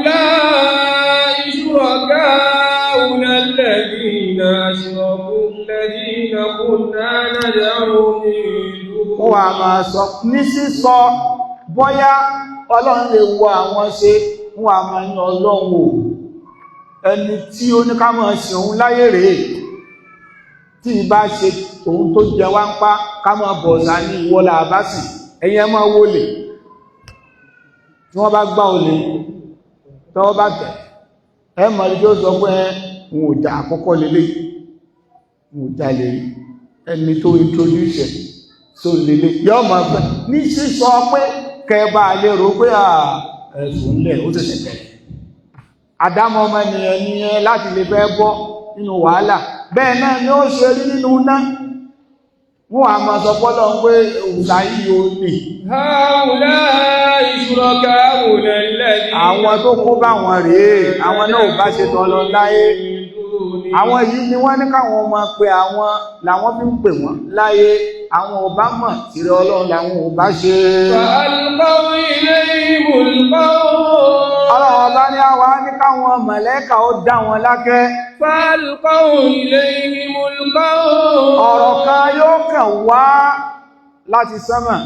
هؤلاء شركاؤنا الذين أشركوا الذين كنا ندعو من Wọ́n دون wàá máa sọ ní sísọ bóyá Ọlọ́run lè wo àwọn ṣe. Wọ́n wàá máa ní, Ọlọ́run o, ẹni tí ó ní ká máa sìn òun láyé rèé, tí ìbá ṣe òun tó jẹ wá ń pa ká máa bọ̀ọ̀sà ní ìwọlà àbásì. Ẹ̀yin ẹ máa wọlé. Tí wọ́n bá gbá olè, tọ́wọ́ bá tẹ̀, ẹ mọ̀ ní tí ó sọ pé òun ò jà àkọ́kọ́ lélẹ̀, òun ò jà lè rí ẹni tó introduce ẹ̀ so lélẹ̀ yọ́ mọ̀ pé ní sísọ pé kẹba lè rò pé ẹ̀sùn ńlẹ̀ ó ṣẹ̀ṣẹ̀ bẹ̀rẹ̀. Àdámọ́ ọmọ ènìyàn nìyẹn láti lè fẹ́ bọ́ nínú wàhálà. Bẹ́ẹ̀ náà ni ó ṣe rí nínú iná. Wọ́n á máa sọ pọ́lọ́ pé òòṣà yìí ò ní. هؤلاء شركاؤنا الذين Àwọn tó kó bá wọn rèé, àwọn náà ò bá ṣe tọ́ lọ láyé. دونه. Àwọn yìí ni wọ́n ní káwọn ọmọ pé àwọn làwọn fi ń pè wọ́n láyé, àwọn ọba mọ̀ tìrẹ Ọlọ́run làwọn ò bá ṣe. فألقوا إليهم القول. Ọlọ́run ọba ní àwa ní káwọn mọ̀lẹ́kà ó dá wọn lákẹ́. فألقوا إليهم القول. Ọ̀rọ̀ kan yóò kàn wá láti sánmà,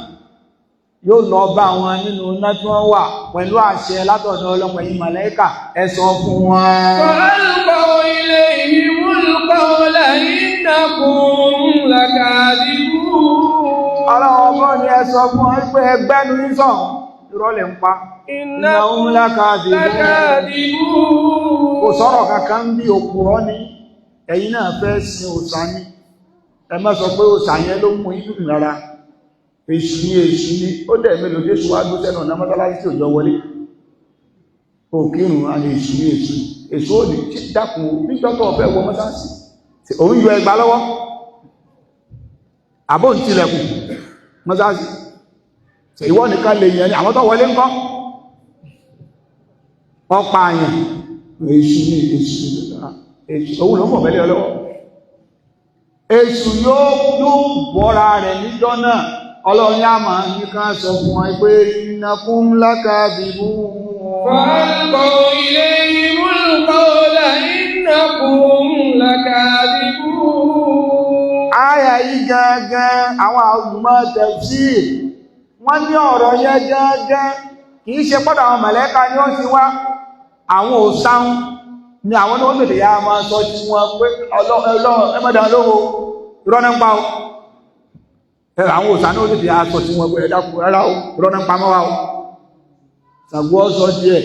yóò lọ bá wọn nínú iná tí wọ́n wà pẹ̀lú àṣẹ látọ̀dọ̀ ọlọ́pàá yìí, mọ̀lẹ́kà, ẹ sọ fún wọn. فألقوا إليهم القول إنكم لكاذبون. Ọlọ́run ọba ní ẹ sọ fún wọn pé ẹgbẹ́nu ní sọ̀hún, irọ́ lẹ̀ ń pa. إنهم إنهم لكاذبون. لكاذبون. Kò sọ̀rọ̀ kankan bí, òpùrọ́ ni ẹ̀yin náà fẹ́ sin òòṣà ni. Ẹ má sọ pé òòṣà yẹn ló mú inú rárá, èṣù ni, èṣù ni. Ó dẹ̀ mélòó Jésù wá gbé sẹ́nu ọ̀nà mọ́sálásí tí òjò wọlé òkírùn àni èṣù ni, èṣù, èṣù ò ní dákun níjọ́ tó ọ̀fẹ́ wọ mọ́sálásí, òun yọ ẹgbà lọ́wọ́ àbó ń tilẹ̀kùn mọ́sálásí, ìwọ nìkan lè yẹn ni àwọn tó wọlé ńkọ́? Ọpa àyàn, èṣù ní èṣù, èṣù, òun ló mọ̀ mẹ́lẹ́ ọlọ́wọ́. Èṣù yóò bọ́ra rẹ̀ níjọ́ náà. Ọlọ́run yá máa ní ká sọ fún wọn pé innakum lakadibun. فألقوا إليهم القول إنكم لكاذبون. Àyà yìí gangan, àwọn olùmọ̀ tafsir wọ́n ní ọ̀rọ̀ yẹn gangan kìí ṣe pọ́dọ̀ àwọn mọ̀lẹ́ka ni ó ti wá, àwọn òsáhún ni àwọn ní wọ́n tètè yá máa sọ tí wọ́n pé ọlọ́run ẹmọ́dà lóhun, irọ́ ní ń pa o. Àwọn òsà náà tètè yá sọ tí wọ́n pé ẹ̀dàkùn rárá o, irọ́ ní ń pa mọ́wá o. Ṣàngó sọ díẹ̀,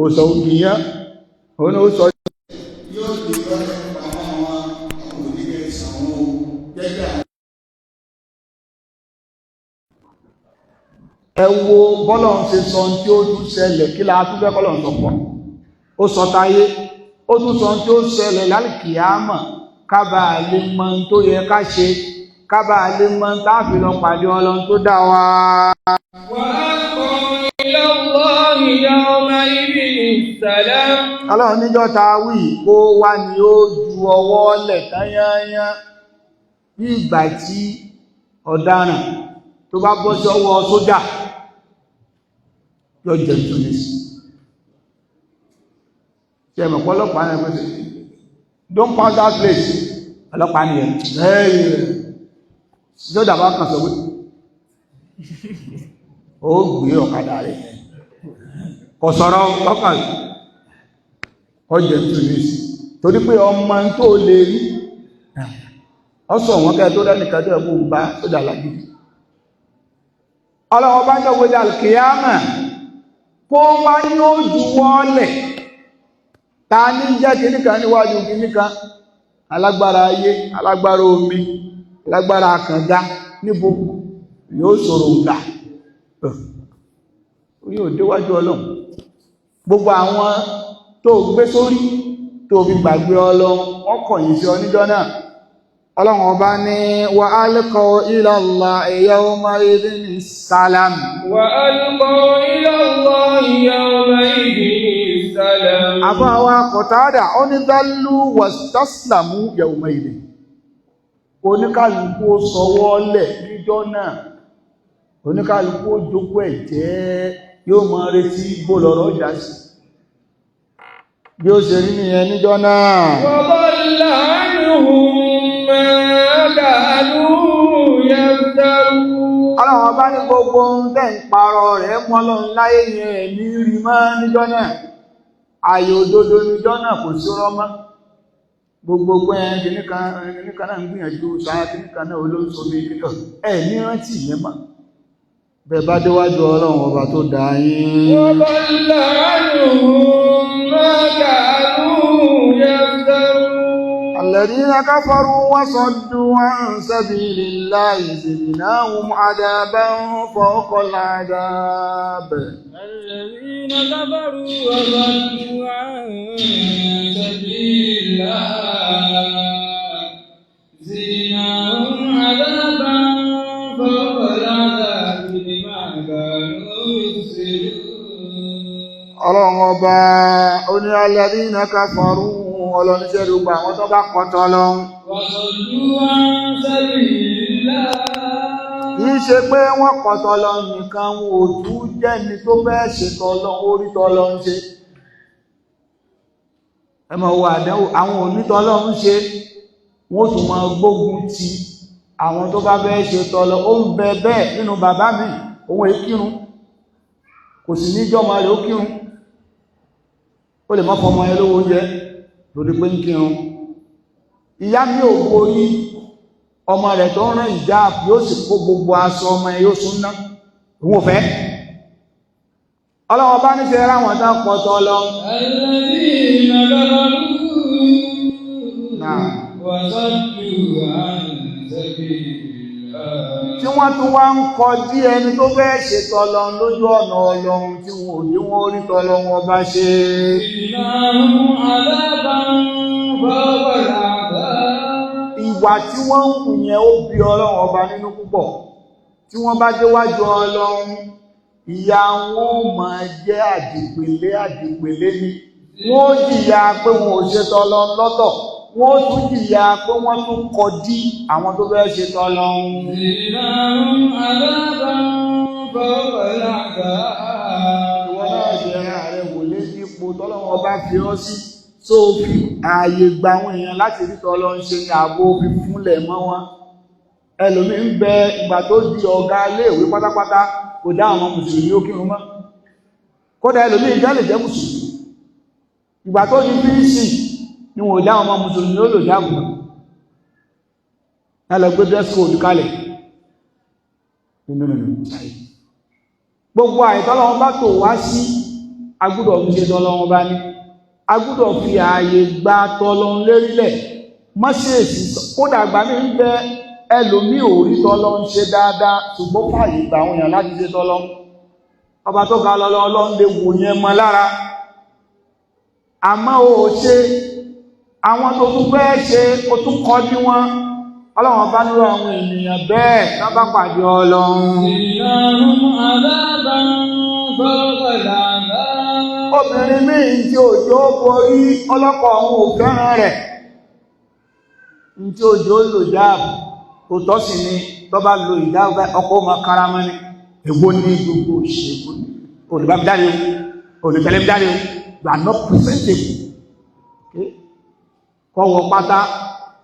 òsà ògìyàn òun ó sọ. Yóò di lọ́rẹ́ àwọn àwọn oníkẹ́ ìsànwó gẹ́gẹ́ àwọn. Ẹ wo bọ́lọ̀ ń ṣe sọ tí ó tún ṣẹlẹ̀. Kí la tún fẹ́ kọ́lọ̀ ń sọ pọ̀? Ó sọ táyé, ó tún sọ tí ó ṣẹlẹ̀ lálìkìyámọ̀, kábà lè mọ tó yẹ ká ṣe, kábà lè mọ táàfi lọ pàdé Ọlọ́run tó dá wa. وألقوا إلى الله يومئذ السلم. Ọlọ́run níjọ́ ta wí kó wá ní ó ju ọwọ́ lẹ̀ tányányán bí ìgbà tí ọ̀daràn tó bá bọ́ sí ọwọ́ sójà yóò jẹ́ túnlẹ̀ sí ṣe mọ̀ pọ́lọ́pàá ní ẹgbẹ́, "Don't pass that place." Ọlọ́pàá ni ẹ̀ sójà bá kàn sọ pé ó gbé ọ̀kadà rẹ̀, kò sọ̀rọ̀, ọkàn ọjẹ́ túnlẹ̀ sí torí pé ọmọ tó lè rí ọsọ wọn kẹ́ tó rẹ́nìkan tó ẹkùn bá sójà lágídí. Ọlọ́wọ́ bá jọ gbé alkiyama kó wá ní ó ju wọ́ọ̀lẹ̀ ta ní jẹ́ kìníkan níwájú kìníkan, alágbára ayé, alágbára omi, alágbára àkàndá, níbo yóò sọ̀rọ̀ gbà yóò déwájú Ọlọ́run? Gbogbo àwọn tó gbé sórí tó fi gbàgbé Ọlọ́run, wọ́n kọ̀yìn sí ọ níjọ́ náà. Ọlọ́run ọba ní wa alqaw ila Allahi yawma idhin salam. وألقوا إلى الله يومئذ السلم. Àfáwà Qatada ó ní dhallu wastaslamu yawma idhin, oníkàlùkù ó sọwọ́ lẹ̀ níjọ́ náà, oníkàlùkù ó jókòó ẹ̀jẹ́, yóò máa retí bó lọ́rọ̀ ọjà sí, bí ó ṣe rí nìyẹn níjọ́ náà. وضل عنهم ما كانوا يفترون. Ọlọ́run ọba ní gbogbo ohun tẹ́ ń parọ́ rẹ̀ mọ́ Ọlọ́run láyé yẹn ní rí mọ́ níjọ́ náà. Ààyè òdodo níjọ́ náà, kò sí rọ́mọ́. Gbogbo ẹ̀ kìníkan kìníkan náà ń gbìyànjú sáà kìníkan náà olóńsọ bí kìníkan ẹ̀ ní rántí ìyẹn mọ́ bẹ́ẹ̀ bá déwájú Ọlọ́run ọba tó dá yín. وضل عنهم ما كانوا يفترون. الذين كفروا وصدوا عن سبيل الله زدناهم عذابا فوق العذاب. الذين كفروا وصدوا عن سبيل الله زدناهم عذابا فوق العذاب بما كانوا يفسدون. Ọlọ́run ọba ó ní الذين كفروا. Ọlọ́níṣẹ́ gbogbo àwọn tó bá kọ́tọ́ lọ́hun. وصدوا عن سبيل الله. Kìí ṣe pé wọ́n kọ́tọ́ lọ́hun nìkan, wọn ò tún jẹ́ni tó fẹ́ ṣètò Ọlọ́run orí tọ́lọ́hun ṣe. Ẹ máa wo àdánwò, àwọn onítọ́lọ́hun ṣe, wọ́n tún máa gbógun ti àwọn tó bá fẹ́ ṣe tọ́lọ. Ó ń bẹ bẹ́ẹ̀ nínú bàbá mi, òun èkírun, kò sì ní jọ́mọ rẹ̀ ó kírun. Ó lè mọ́ fọmọ ẹ lówó oúnjẹ lórí pé ń kírun. Ìyá mi ò borí ọmọ rẹ̀ tó ń rán ìjà, yóò sì kó gbogbo aṣọ ọmọ ẹ, yóò sún ná, òun ò fẹ́. Ọlọ́wọ́ bá ní ṣe ráwọn tán pọ̀ tọ́lọ. الذين كفروا Náà. وصدوا عن سبيل الله. Tí wọ́n tún wá ń kọ dí ẹni tó fẹ́ ṣe tọ́lọ lójú ọ̀nà Ọlọ́run, tí wọn ò ní wọ́n rí tọ́lọ wọn bá ṣe. زدناهم عذابا فوق العذاب. Ìwà tí wọ́n ń hù yẹn, ó bí Ọlọ́run Ọba nínú púpọ̀. Tí wọ́n bá déwájú Ọlọ́run, ìyà wọn ó máa jẹ́ àdìpèlé àdìpèlé ni. Wọ́n ó jìyà pé wọn ò ṣe tọ́lọ́run lọ́tọ̀, wọ́n ó tún jìyà pé wọ́n tún kọ dí àwọn tó fẹ́ ṣe tọ́lọ́run. زدناهم عذابا فوق العذاب. Ìwọ náà ṣe ààrẹ wò lé dípò tọ́lọ́run Ọba fi ọ́ sí, tó fi ààyè gba àwọn èèyàn láti rí tọ́lọ́run ṣe ní ààbò fi fúnlẹ̀ mọ́ wọn. Ẹlòmí ń bẹ, ìgbà tó di ọ̀gá iléèwé pátápátá, kò dá àwọn mùsùlùmí ó kírun mọ́. Kódà ẹlòmí ìjọ lè jẹ́ mùsùlùmí, ìgbà tó di píìsì ni wọn ò dá àwọn mùsùlùmí ó lò dáàbò náà lọ gbé dress code kalẹ̀ nínú gbogbo àìtọ́lọ́wọ́n bá tò wá sí. Agbúdọ̀ fi ṣe tọ́lọ́wọ́n bá ní, agbúdọ̀ fi ààyè gba tọ́lọ́run lérílẹ̀ mọ́ṣẹ́ẹ̀sì. Kódà gbà mí ń bẹ, ẹlòmí ò rí tọ́lọ́run ṣe dáadáa, ṣùgbọ́n fààyè gbà àwọn èèyàn láti ṣe tọ́lọ́run. Ọba tó ga lọ́lọ́, Ọlọ́run lè wò yẹn mọ́ lára. Àmọ́ ó ṣe àwọn tó tún fẹ́ ṣe, ó tún kọ́ ní wọn. Ọlọ́run bá nílò àwọn ènìyàn bẹ́ẹ̀ tán bá pàdé Ọlọ́run. زدناهم عذابا فوق العذاب. Obìnrin míì tí òjò borí, ọlọ́kọ òun ò fẹ́ràn rẹ̀, tí òjò lò jáàbù kò tọ́ sí ni. Tó bá lo ìdáàbò, ọkọ ọmọ karamọ́ ni. Èwo ní gbogbo òṣèlú? Olùbámidáre o, olùtẹ̀lẹ́mídáre o, you are not presentable. Kọ́wọ́ pátá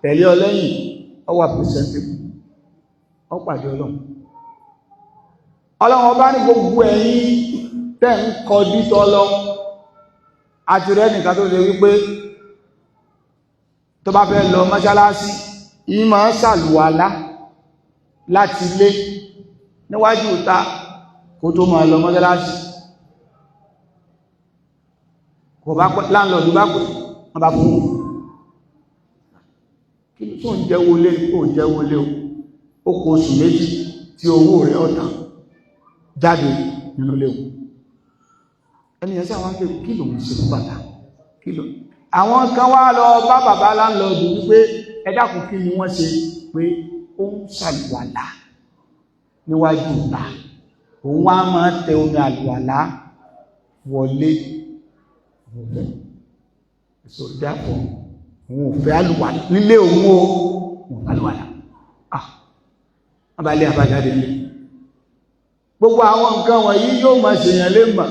tẹ̀lé ọ lẹ́yìn, ọ wà presentable, ọ pàdé Ọlọ́run. Ọlọ́run Ọba ní gbogbo ẹ̀yin tẹ́ ń kọjú tọ́lọ́run. Àti rẹ̀ nìkan tó ṣe wípé tó bá fẹ́ lọ mọ́ṣáláṣí, ìmọ̀ ṣàlùwàlá láti lé níwájú ìta kó tó máa lọ mọ́ṣáláṣí. Kò bá pẹ́, láńlọ́ọ̀dù bá pẹ́, wọ́n bá fún kí tó ń jẹ́wó lé, kó ń jẹ́wó lé. Ó kó oṣù 2 tí owó rẹ̀ ọ̀tà jáde nínú léwu. Ẹni ẹ̀sẹ̀ àwọn akẹ́kọ̀ọ́, kí lòun ṣe fún bàtà? Kí ló àwọn kan wá lọ bá bàbá láńlọ́ọ̀dù wípé, ẹ dákun, kí ni wọ́n ṣe? Pé ó ń ṣàlùwàlá níwájú ìta, òun wá máa tẹ omi àlùwàlá wọlé. So therefore, òun ò fẹ́ àlùwàlá nílé òun o, òun fẹ́ àlùwàlá. Ah, wọ́n bá lé àbájáde nílé. Gbogbo àwọn nǹkan wọ̀nyí yóò máa ṣèyàn lè mọ̀.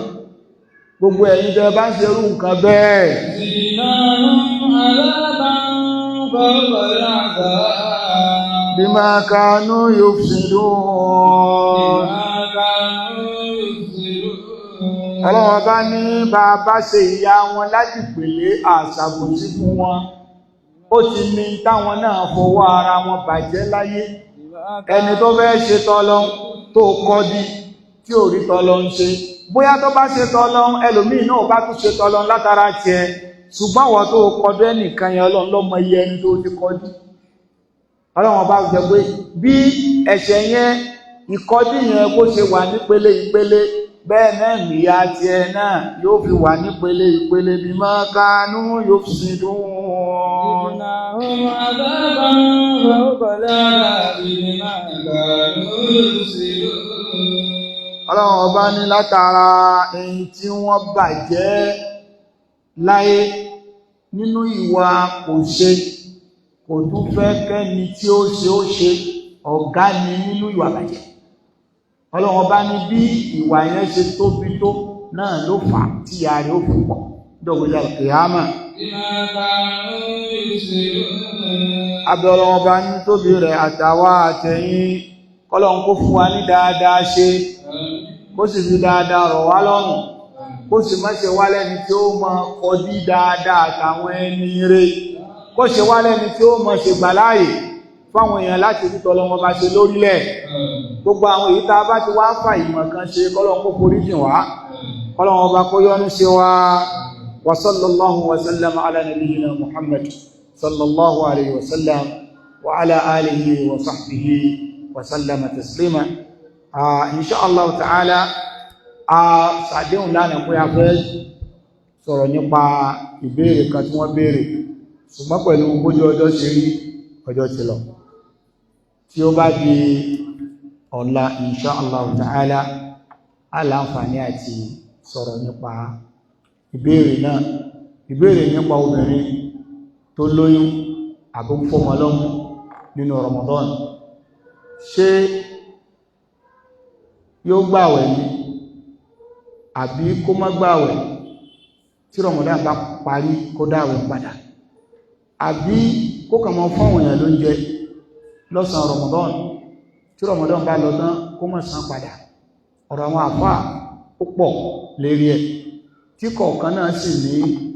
Gbogbo ẹ̀yin tẹ́ bá ń ṣerú nǹkan bẹ́ẹ̀. زدناهم عذابا فوق العذاب. بما كانوا يفسدون. بما كانوا يفسدون. Ọlọ́wọ́n bá ní bá a bá ṣe ìyá wọn láti pèlé àṣàbòsí fún wọn, ó ti ní táwọn náà fọwọ́ ara wọn bàjẹ́ láyé. Ẹni tó fẹ́ ṣe tọ́lọ́ tó kọ́ di tí ò rí tọ́lọ́ ń ṣe, bóyá tó bá ṣe tọ́lọ́, ẹlòmíì náà bá tún ṣe tọ́lọ́ látara tiẹ̀. Ṣùgbọ́n wọ́n tó kọjú ẹnìkan yẹn, Ọlọ́run ló mọ iye ẹni tó ti kọjú. Ọlọ́run bá sọ pé bí ẹ̀ṣẹ̀ yẹn, ìkọjú yẹn, bó ṣe wà nípele ìpele, bẹ́ẹ̀ náà nìyà tiẹ̀ náà yóò fi wà nípele ìpele. بما كانوا يفسدون. زدناهم عذابا فوق العذاب بما كانوا يفسدون. Ọlọ́run Ọba ní látara èyí tí wọ́n bàjẹ́ láyé. Nínú ìwà kò ṣe, kò tún fẹ́ kẹ́ni tí ó ṣe ó ṣe, ọ̀gá ni nínú ìwà bàjẹ́. Ọlọ́run ọba ní bí ìwà yẹn ṣe tóbi tó náà ló fà á tí ìyà rẹ̀ ó fi pọ̀ dọ̀gbẹ̀dà kìámà. بما كانوا يفسدون. Abẹ́ Ọlọ́run ọba ní tóbi rẹ̀ àtàwa àtẹ̀yìn, kọ́lọ́run kó fún wa ní dáadáa ṣe, kó sì fi dáadáa rọ̀ wá lọ́rùn, kó sì má ṣe wá lẹ́ni tí ó mọ kọjú dáadáa àtàwọn ẹni rẹ̀, kó ṣe wá lẹ́ni tí ó mọ ṣègbàláàyè fáwọn èèyàn láti rí tọ́lọ́wọ́n bá ṣe lórílẹ̀. Gbogbo àwọn èyí tá a bá ti wá fà ìmọ̀ kan ṣe, kọ́lọ́run kó forí jìn wá, kọ́lọ́run ọba kó yọ́nú sí wa. Wa sallallahu wa sallam ala nabiyyina Muhammad sallallahu alayhi wa sallam wa ala alihi wa sahbihi wa sallama taslima. Insha Allah ta'ala, a ṣàdéhùn lánàá pé a fẹ́ sọ̀rọ̀ nípa ìbéèrè kan tí wọ́n béèrè, ṣùgbọ́n pẹ̀lú bójú ọjọ́ ṣe rí, ọjọ́ ti lọ. Tí ó bá di ọ̀la, insha Allah ta'ala, a láǹfààní àti sọ̀rọ̀ nípa ìbéèrè náà, ìbéèrè nípa obìnrin tó lóyún àbí ń fọ́mọ lọ́mú nínú Ramadan. Ṣé yóò gbàwẹ̀ ni àbí kó má gbàwẹ̀? Tí Ramadan bá parí, kó dáwẹ̀ padà, àbí kó kàn mọ́ fáwọn èèyàn lóúnjẹ lọ́sàn Ramadan, tí Ramadan bá lọ tán kó má san padà? Ọ̀rọ̀ àwọn àfáà ó pọ̀ lérí ẹ̀, tí kọ̀ọ̀kan náà sì ní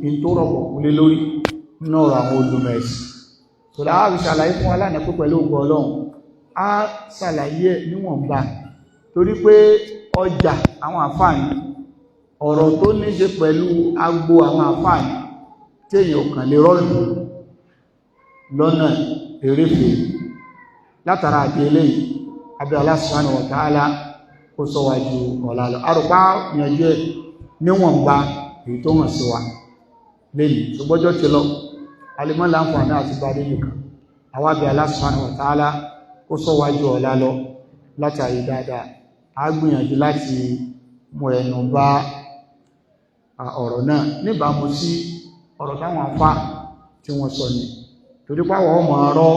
in tó rọ̀pọ̀ kúlé lórí nínú ọ̀rọ̀ àwọn olùmẹ̀sì tó láàrí. Ṣàlàyé fún aláàrẹ pé pẹ̀lú ògo Ọlọ́run, á ṣàlàyé ẹ̀ níwọ̀nba, torí pé ọjà àwọn àfáàní, ọ̀rọ̀ tó ní ṣe pẹ̀lú agbo àwọn àfáàní tí èèyàn kàn lè rọ́lù lọ́nà eréfèé. Látara àti eléyìí, abẹ́ Allah subhanahu wa ta'ala kó sọ wá ju ọ̀la lọ. Arùpá yanjú ẹ̀ níwọ̀nba èyí tó hàn sí wa lẹ́yìn, ṣùgbọ́jọ́ ti lọ, alimọ́ láǹfààní àti bá dé nìkan. Àwọn abẹ́ Allah subhanahu wa ta'ala kó sọ wá ju ọ̀la lọ láti àyè dáadáa. A gbìyànjú láti mú ẹnu bá ọ̀rọ̀ náà níbàámu sí ọ̀rọ̀ táwọn afá tí wọ́n sọ ni, torí pàwọ̀ ọmọ ọ̀rọ̀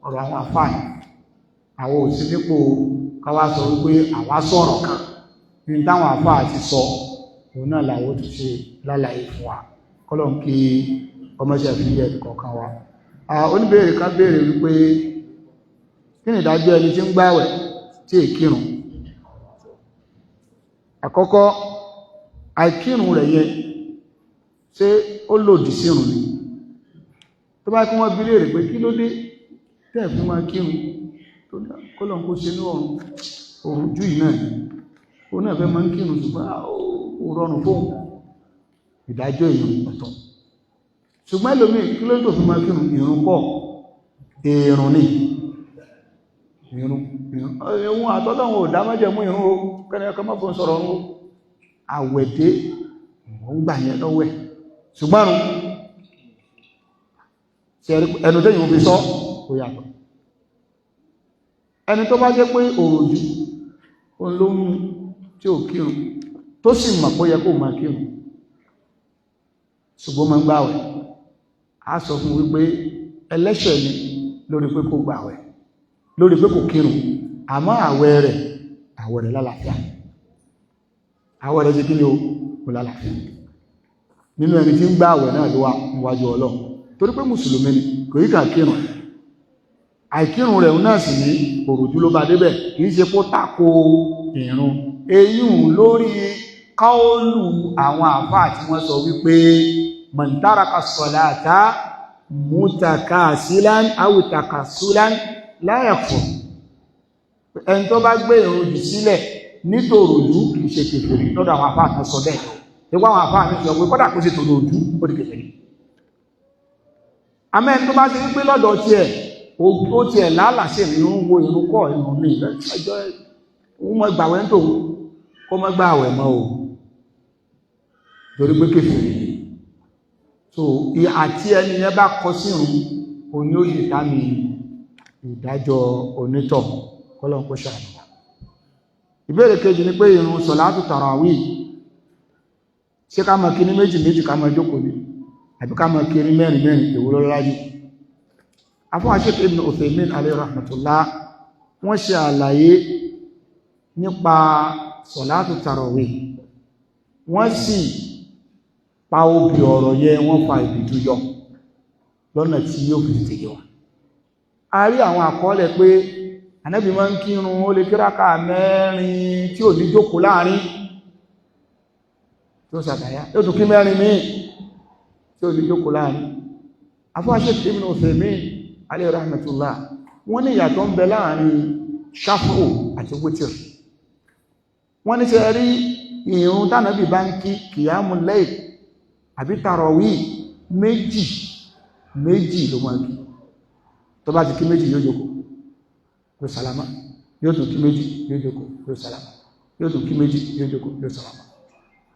ọ̀rọ̀ àwọn afá ni. Àwọn ò sí nípò káwá sọ wípé àwa sọ̀rọ̀ kan ní táwọn afá ti sọ, òun náà làwọn tó ṣe lálàyé fún wa. Kọ́lọ̀ kí ọmọṣẹ́ fi yẹ kọ̀ọ̀kan wa. Oníbèèrè kan béèrè wípé kí ni ìdájọ́ ẹni tí ń gbààwẹ̀ tí è kírun? Àkọ́kọ́, àìkírun rẹ̀ yẹ, ṣé ó lòdì sírun ni? Tó bá kí wọ́n bi léèrè pé kí ló dé tẹ́ẹ̀ fún máa kírun, tó ní kọ́lọ̀ kó ṣe ní ọ̀run òrùjú yìí náà, ó náà fẹ́ máa ń kírun, ṣùgbọ́n ó rọrùn fóun, ìdájọ́ èèyàn ọ̀tọ̀. Ṣùgbọ́n ẹlòmíì, kí ló tó fi máa kírun? Ìrun kọ́, èrùn ni. Ìrun ìrun àtọ́lọ́run ò dá májẹ̀mú ìrun o, kẹ́ni ọkọ̀ mọ́fún sọ̀rọ̀ ọ̀run o. Àwẹ̀dé òun gbà yẹn lọ́wọ́ ẹ̀, ṣùgbọ́n ẹnu tẹ́yìn fi sọ ó yàtọ̀. Ẹni tó bá jẹ́ pé òròjú òun ló mú tí ò kírun, tó sì mọ̀ pé ó yẹ kó máa kírun, ṣùgbọ́n máa ń gbàwẹ̀, á sọ fún wípé ẹlẹ́ṣẹ̀ ni lórí pé kó gbàwẹ̀, lórí pé kò kírun, àmọ́ àwẹ̀ rẹ̀ lálàáfíà. Àwẹ̀ rẹ̀ ṣe kí ni o? Kò lálàáfíà. Nínú ẹni tí ń gbàwẹ̀ náà ló wà níwájú Ọlọ́run, torí pé mùsùlùmí ni, kò yí kà kírun. Àìkírun rẹ̀ náà sì ní òròjú ló bá débẹ̀, kìí ṣe kó tako ìrun. Eyín lórí káólù àwọn àfáà tí wọ́n sọ wípé man taraka salata mutakasilan aw takasulan la yakfur, ẹni tó bá gbé ìrun jù sílẹ̀ nítòròjú kìí ṣe kèfèrí lọ́dọ̀ àwọn àfáà kan sọ bẹ́ẹ̀. Nígbà àwọn àfáà mi sọ pé kọ́dà kó ṣe tòròjú, ó di kèfèrí. Àmọ́ ẹni tó bá ṣe wípé lọ́dọ̀ tiẹ̀ ó tiẹ̀ lálàṣẹ ìrun wo, ìrun kọ́, ìrun mi ẹjọ́ òun mọ́ gbàwẹ̀ ń tòun, kó mọ́ gbàwẹ̀ mọ́ o, torí pé kèfèrí. So àti ẹni yẹn bá kọ sí ìrun, òní ó yìí ká mi ìdájọ́ onítọ̀. Kọ́lọ́n kó ṣàánú. Ìbéèrè kejì ni pé ìrun sọ̀látù tàràwí, ṣé ká mọ̀ kí ní méjì méjì, ká mọ̀ jókòó ní, àbí Àbí ká máa kiri mẹ́rin mẹ́rin, èwo ló lọ́lá jù? Afọ́wà Sheikh Ibn Uthaymin alayhi rahmatullah, wọ́n ṣe àlàyé nípa sọ̀látù tarawih, wọ́n sì pa obì ọ̀rọ̀ yẹ, wọ́n fa ìbìjú yọ lọ́nà tí yóò fi tètè yé wa. A rí àwọn àkọọ́lẹ̀ pé Ànábì máa ń kírun, ó lè kíráka mẹ́rin tí ò ní jókòó láàrin, tí ó sàtàyà, yóò tún kí mẹ́rin míì tí ò ní jókòó láàrin. Afọ́wà Sheikh Ibn Uthaymin alayhi rahmatullah, wọ́n ní ìyàtọ̀ ń bẹ láàrin ṣáfù àti wítìr. Wọ́n ní ṣe rí ìrun tánàbì bá ń kí kìyàmù layl àbí tàràwí, méjì méjì ló máa kí. Tó bá ti kí méjì, yóò jókòó, yóò sàlámà, yóò tún kí méjì, yóò jókòó, yóò sàlámà, yóò tún kí méjì, yóò jókòó, yóò sàlámà.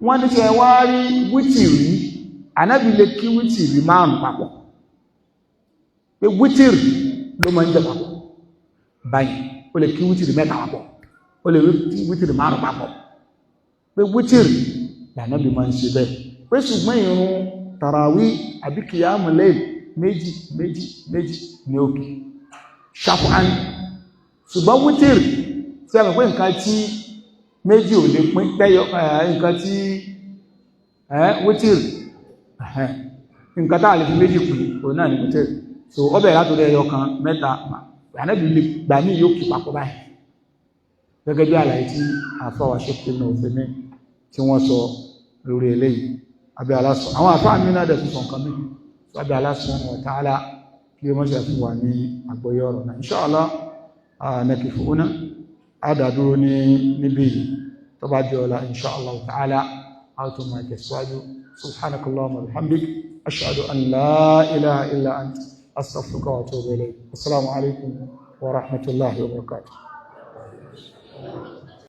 Wọ́n ní ṣe wá rí wítìrí, Ànábì lè kí wítìrí márùn papọ̀, pé wítìrì ló máa ń jẹ papọ̀ báyìí. Ó lè kí wítìrì mẹ́ta papọ̀, ó lè wítìrì márùn papọ̀, pé wítìrì lànàbì máa ń ṣe bẹ́ẹ̀, pé ṣùgbọ́n ìrun tàràwí àbí kìyàmù layl, méjì méjì méjì ní òkè ṣàfùhàn. Ṣùgbọ́n wítìrì tí a mọ̀ pé nǹkan tí méjì ò lè pín tẹ́yọ, nǹkan tí wítìrì, nǹkan tá a lè fi méjì pín, òun náà ní wítìrì. So ọbẹ̀ látòrí ẹyọ kan, mẹ́ta, Ànábì lè gbà ní yóò kí papọ̀ báyìí, gẹ́gẹ́ bí àlàyé tí àfọwà Sheikh Ibn Uthaymin tí wọ́n sọ lórí eléyìí. Abẹ́ aláṣọ àwọn àfáà mi náà dẹ̀ tún sọ nǹkan mi. Abẹ́ Allah subhanahu wa ta'ala kí ó mọ́ṣẹ́ fún wa ní àgbọ́yé ọ̀rọ̀ náà. Insha Allah, nakifu huna, àdàdúró ní níbí yìí. Tó bá di ọ̀la, insha Allah ta'ala, a tún máa tẹ̀síwájú. Subhanakallahumma wa bihamdik, ashhadu an la ilaha illa ant, astaghfiruka wa atubu ilayk. Assalamu alaikum wa rahmatullahi wa barakatuh.